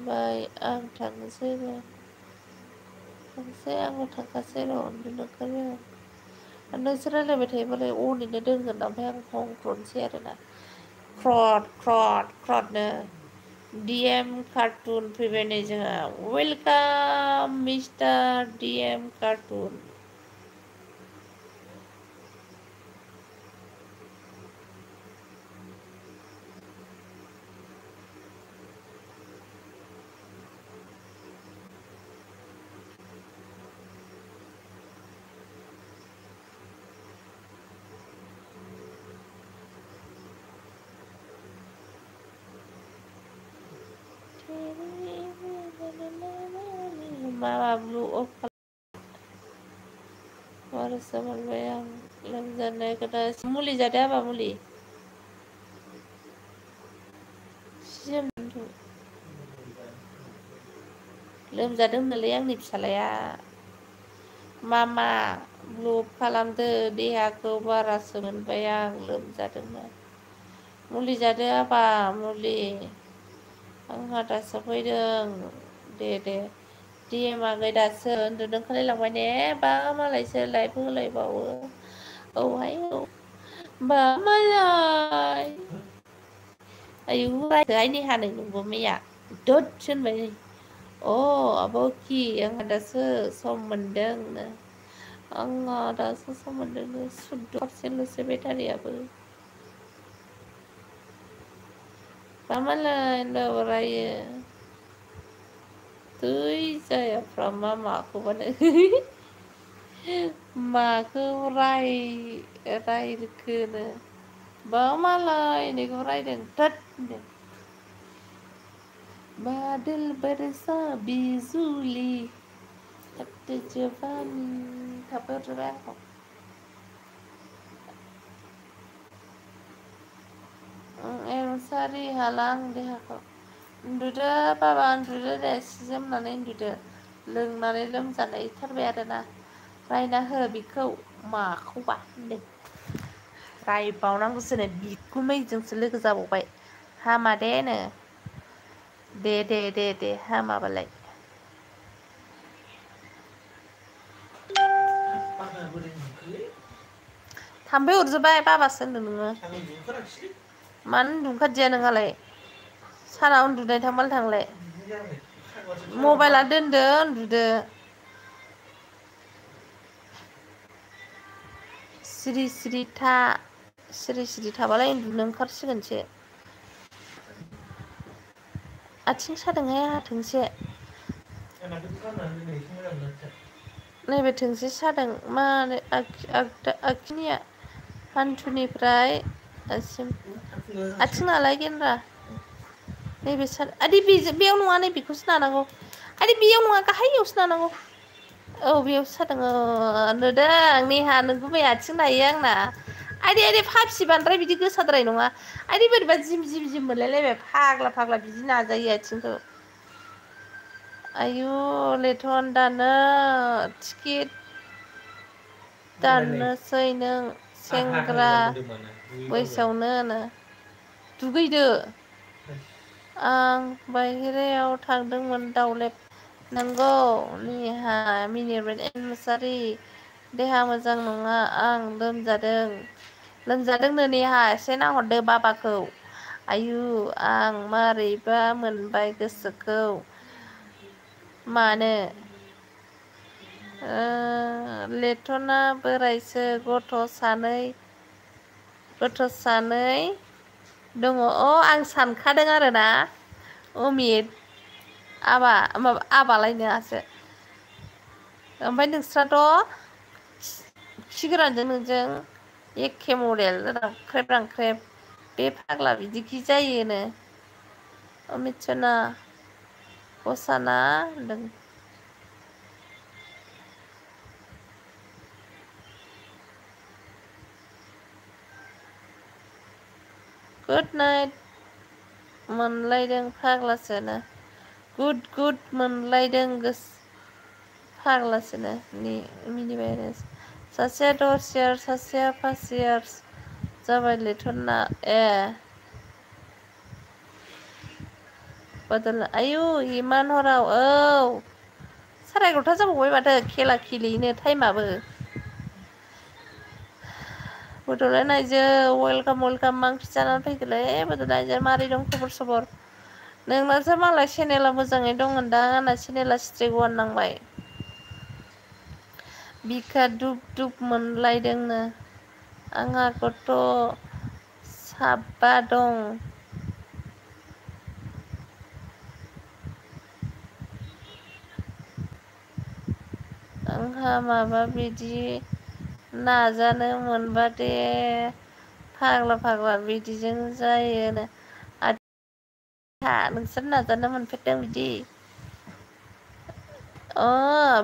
Bye. Ang tangselo. Tangse ang tangkaselo unduna kaya. Ando sirale bete bale uni ne dengan nampak hong kron share na. Crowd na. DM cartoon privilege. Welcome Mr. DM cartoon. Mama blue of baru sama bayang lemzan naik ke atas muli jadi apa muli siam tu lemzadung neliang nih salaya mama blue kalam tu dia ke baru sama bayang lemzadung muli jadi apa muli angkat sampai deng dede dia magai dasar duduk kali lang mana ba malai selai pulai bawa oh ayo ba malai ayo cái ini hane nunggu ya dot chân vậy oh aboki yang ada som mendeng na ang ada som mendeng sudah sen lu sebentar ya bu ba malai nda oraya Tui saya from mama aku mana maku rai ke na ba malai ni ko rai den tat badal bersa bizuli tat javan kabar berapa sari halang deh aku Duda baban duda deh sistem nane duda leng nane lem sana itar bayar na rai na he bikau maku bah deh rai bau nang kusene biku mai jeng sele kezabu bay hama deh ne de hama balai tambe urjubay baba sen nunga man dungkat dia nungalai sana uन्दुनाय थांबाल थांलाय मबाइला दोनदो उन्दुदो सिरि थाबालाय उन्दुनो ओंखारसिगोनसो आथिं सादोंहाय थोंसे नैबे थोंसे सादों मा आखिनिया हान्थुनिफ्राय आथिङालाय गेन्द्रा नैबे सार आदि बेयाव नङा नैबेखौसो नानांगौ आदि बेयाव नङा गाहायावसो नानांगौ औ बेयावसो सादों नुदों नेहा नोंगुमै आथिं नायो आंना आदि फाफि बांद्राय बिदि गोसाद्राय नङा आदि बोरैबा जिम मोनलायलायबाय फाग्ला बिदि नाजायो आथिंखौ आयु लेथन दानो टिकेट दाननोसै नों सेंग्रा बैसोआवनो दुगैदो आं बाहेरायाव थांदोंमोन दावलेब नंगौ नेहा मिनिरबाय मुसारि देहा मोजां नङा आं लोमजादोंनो नेहा एसे नाहरदो बाबाखौ आयु आं मारैबा मोनबाय गोसोखौ मानो लेथना बोरायसो गथ' सानै दङ आं सानखादों आरोना अमित आबालायनो आसो ओमफ्राय नोंस्राथ' खिगोरानजों नोंजों एखे मडेल रांख्रेब बे फाग्ला बिदिखि जायोनो अमित सना असाना होनदों गुड नाइट मोनलायदों फाग्लासोनो गुड मोनलायदों फाग्लासोनो मिनि भाइरास सासेया 10 यार्स सासेया 5 यार्स जाबाय लेथना बदल आयु इमान हराव औ 11:30 जाबावबाय माथो खेला खेलेयैनो टाइमाबो बड'लेण्ड वेलकाम मा ओंख्रि जानानै फैखोलै बड'लेण्ड मारै दं खबर सबर नोंनासो मालाय चेनेला मोजाङै दंदां आंना चेनेला स्ट्राइक वान नांबाय बिखा दुब मोनलायदोंनो आंहा गथ' 7 दं आंहा माबा बिदि नाजानो मोनबा दे फाग्ला बिदिजों जायोनो नोंसोर नाजानो मोनफेरदों बिदि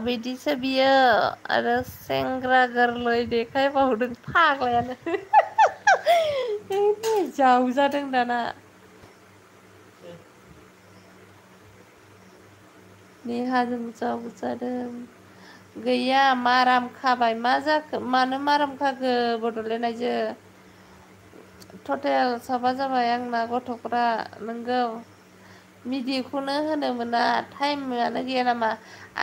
बिदिसो बियो आरो सेंग्रा गोरलै देखायबावदों फाग्लायानो जावजादों दाना नेहाजों जावजादों गैया माराम खाबाय मा जाखो मानो माराम खाखो बड'लेण्डआइजो टटेल 7 जाबाय आंना गथ'फ्रा नोंगौ मिडिखौनो होनो मोना टाइमानो गैया नामा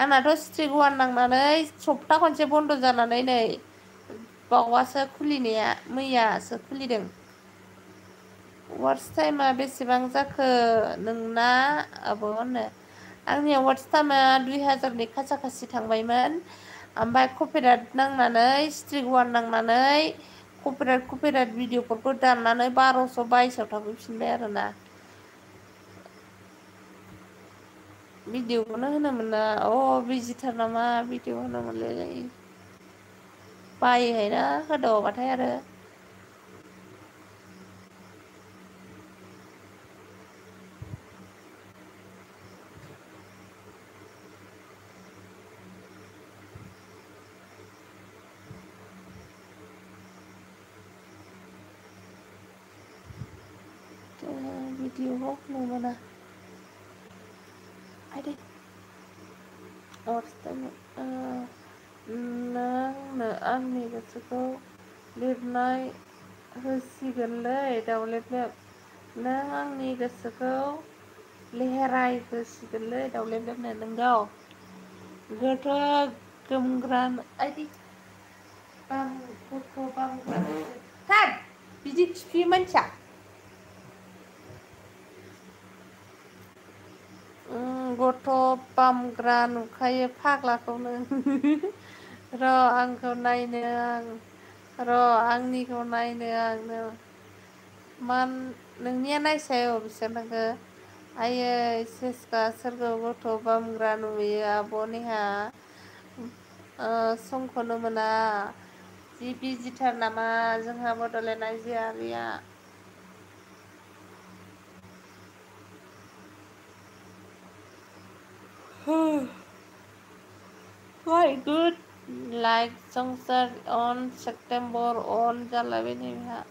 आंनाथ' स्ट्रिक वान नांनानै सप्ता खनसे बन्द' जानानै नै बावासो खुलिनाया मैयासो खुलिदों वाट्स टाइमा बेसेबां जाखो नोंना आब' होनो आंनिया वाट्स टाइमा 2000नि खाथि थांबायमोन ओमफ्राय कपिराइट नांनानै स्ट्रिक वान नांनानै कपिराइट भिडिअफोरखौ दाननानै 1222 थांफैफिनबाय आरोना भिडिअखौनो होनो मोना बिजिथार नामा भिडिअ होनो मोनलायलायो बायोहायना होदावाबाथाय आरो भिडिअ होनो मोना नोंनो आंनि गोसोखौ लिरनाय होसिगोनलै दावलेब नों आंनि गोसोखौ लेहेराय होसिगोनलै दावलेबनो नोंगौ गोथो गोमग्रान बिदि खिफियो मानसिया गथ' बामग्रा नुखायो फाग्लाखौनो र' आंखौ नायनो आंनिखौ नायनो आंनो नोंनिया नायसाय बिसोर नोंखौ आयै सेसखा सोरखौ गथ' बामग्रा नुयो आब' नेहा समखौनो मोना जि बिजिथार नामा जोंहा बड'लेण्ड आइजोआरिया Why good like संसार on सेप्टेम्बर on जालायबाय नै बेहा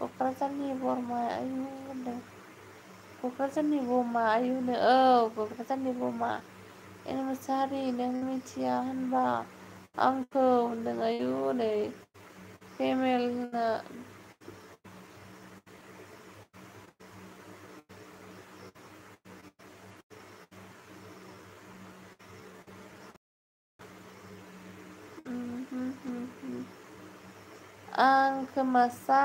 क'क्राझारनि बरमा आयु होनदों क'क्राझारनि बमा आयुनो क'क्राझारनि बमा मुसाहारि नों मिथिया होनबा आंखौ होनदों आयु नै फेमेल होनना आं खोमासा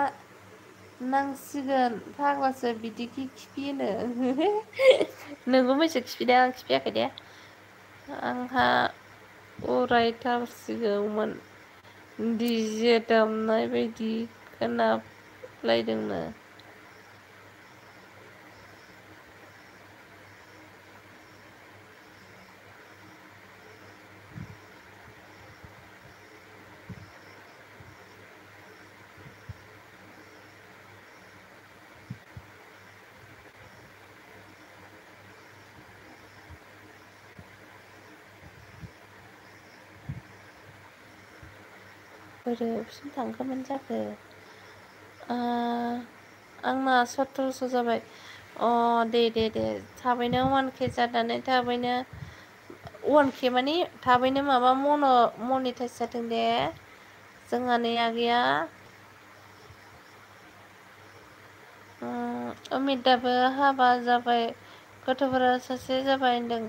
नांसिगोन फाग्लासो बिदि खिफियोनो नोंबो मैसो खिफिदों आं खिफियाखै दे आंहा उरायथारसिगौमोन डिजे दामनाय बायदि खोनालायदोंनो बोरैसिम थांखोमोन जाखो आंना 1700 जाबाय दे थाबैनो 1K जानानै थाबैनो 1K माने थाबैनो माबा मनिटाइज जाथों दे जोंहा नै आगैया अमिताबो हाबा जाबाय गथ'फोरा सासे जाबाय होनदों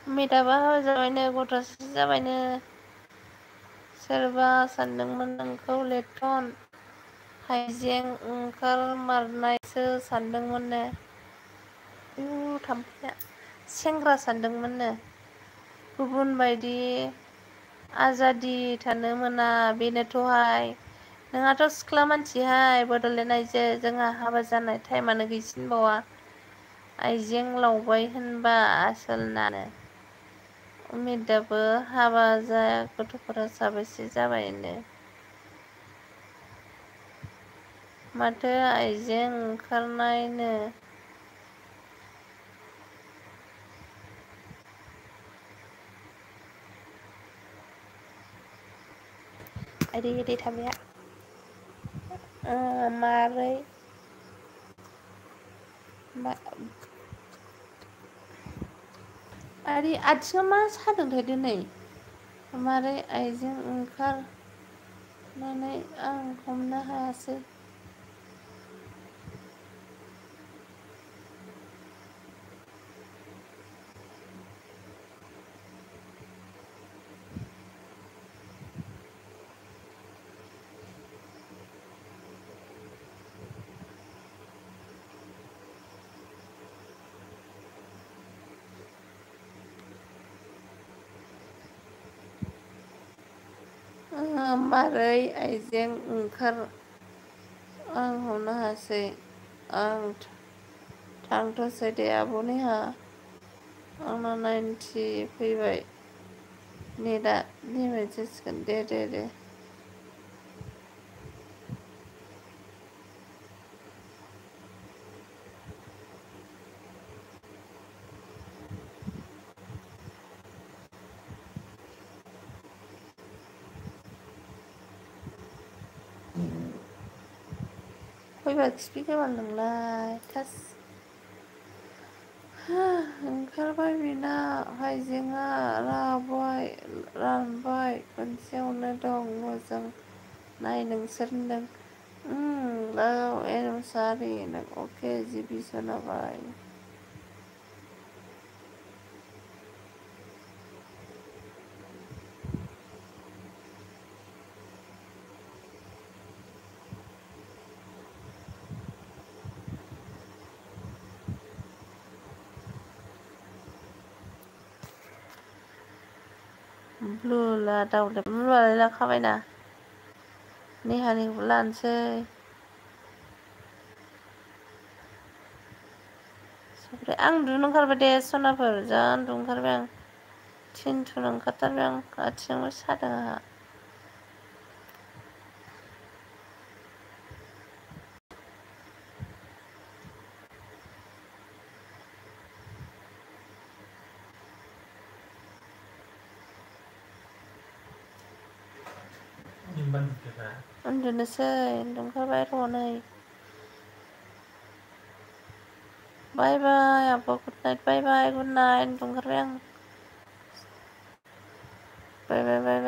अमिताबो हाबा जाबायनो गथ' सासे जाबायनो सोरबा सानदोंमोन नोंखौ लेथन हाइजें ओंखारमारनायसो सानदोंमोननो थाम्फैया सेंग्रा सानदोंमोननो गुबुन बायदि आजादि थानो मोना बेनोथ'हाय नोंहाथ' सिख्ला मानसिहाय बड'लेण्ड आइजो जोंहा हाबा जानाय टाइमानो गैसिनबावा आइजें लावबाय होनबा आसोलनानो अमिताबो हाबा जाया गथ'फोरा साबैसे जाबायनो माथो आइजें ओंखारनायनो ओरै थाबाया मारै आरो आथिङा मा सादोंथाय दिनै मारै आइजें ओंखारनानै आं हमनो हायासै मारै आइजें ओंखार आं हमनो हायासै आं थांथोंसै दे आब'निहा आंना 90 फैबाय नेटआ लिमिट जासिगोन दे फैबा खिफिगोमाल नोंलाय थास ओंखारबाय बेना हाइजेंआ रानबाय खनसेयावनो दं मोजां नाय नोंसोर होनदों एनसारि अके जिबि खोनाबाय ब्लुला दावदै ब्लुआलाय लाखाबायना नेहानिखौबो लानोसै आं उन्दुनो ओंखारबाय दे सनाफोर जा उन्दुनो ओंखारबाय आं थिनथुनो ओंखारथारबाय आं आथिङाबो सादों आंहा उन्दुनोसै उन्दुओंखारबाय र' नै बाय बाय आब' गुड नाइट बाय बाय गुड नाइट उन्दुनो ओंखारबाय आं बाय बाय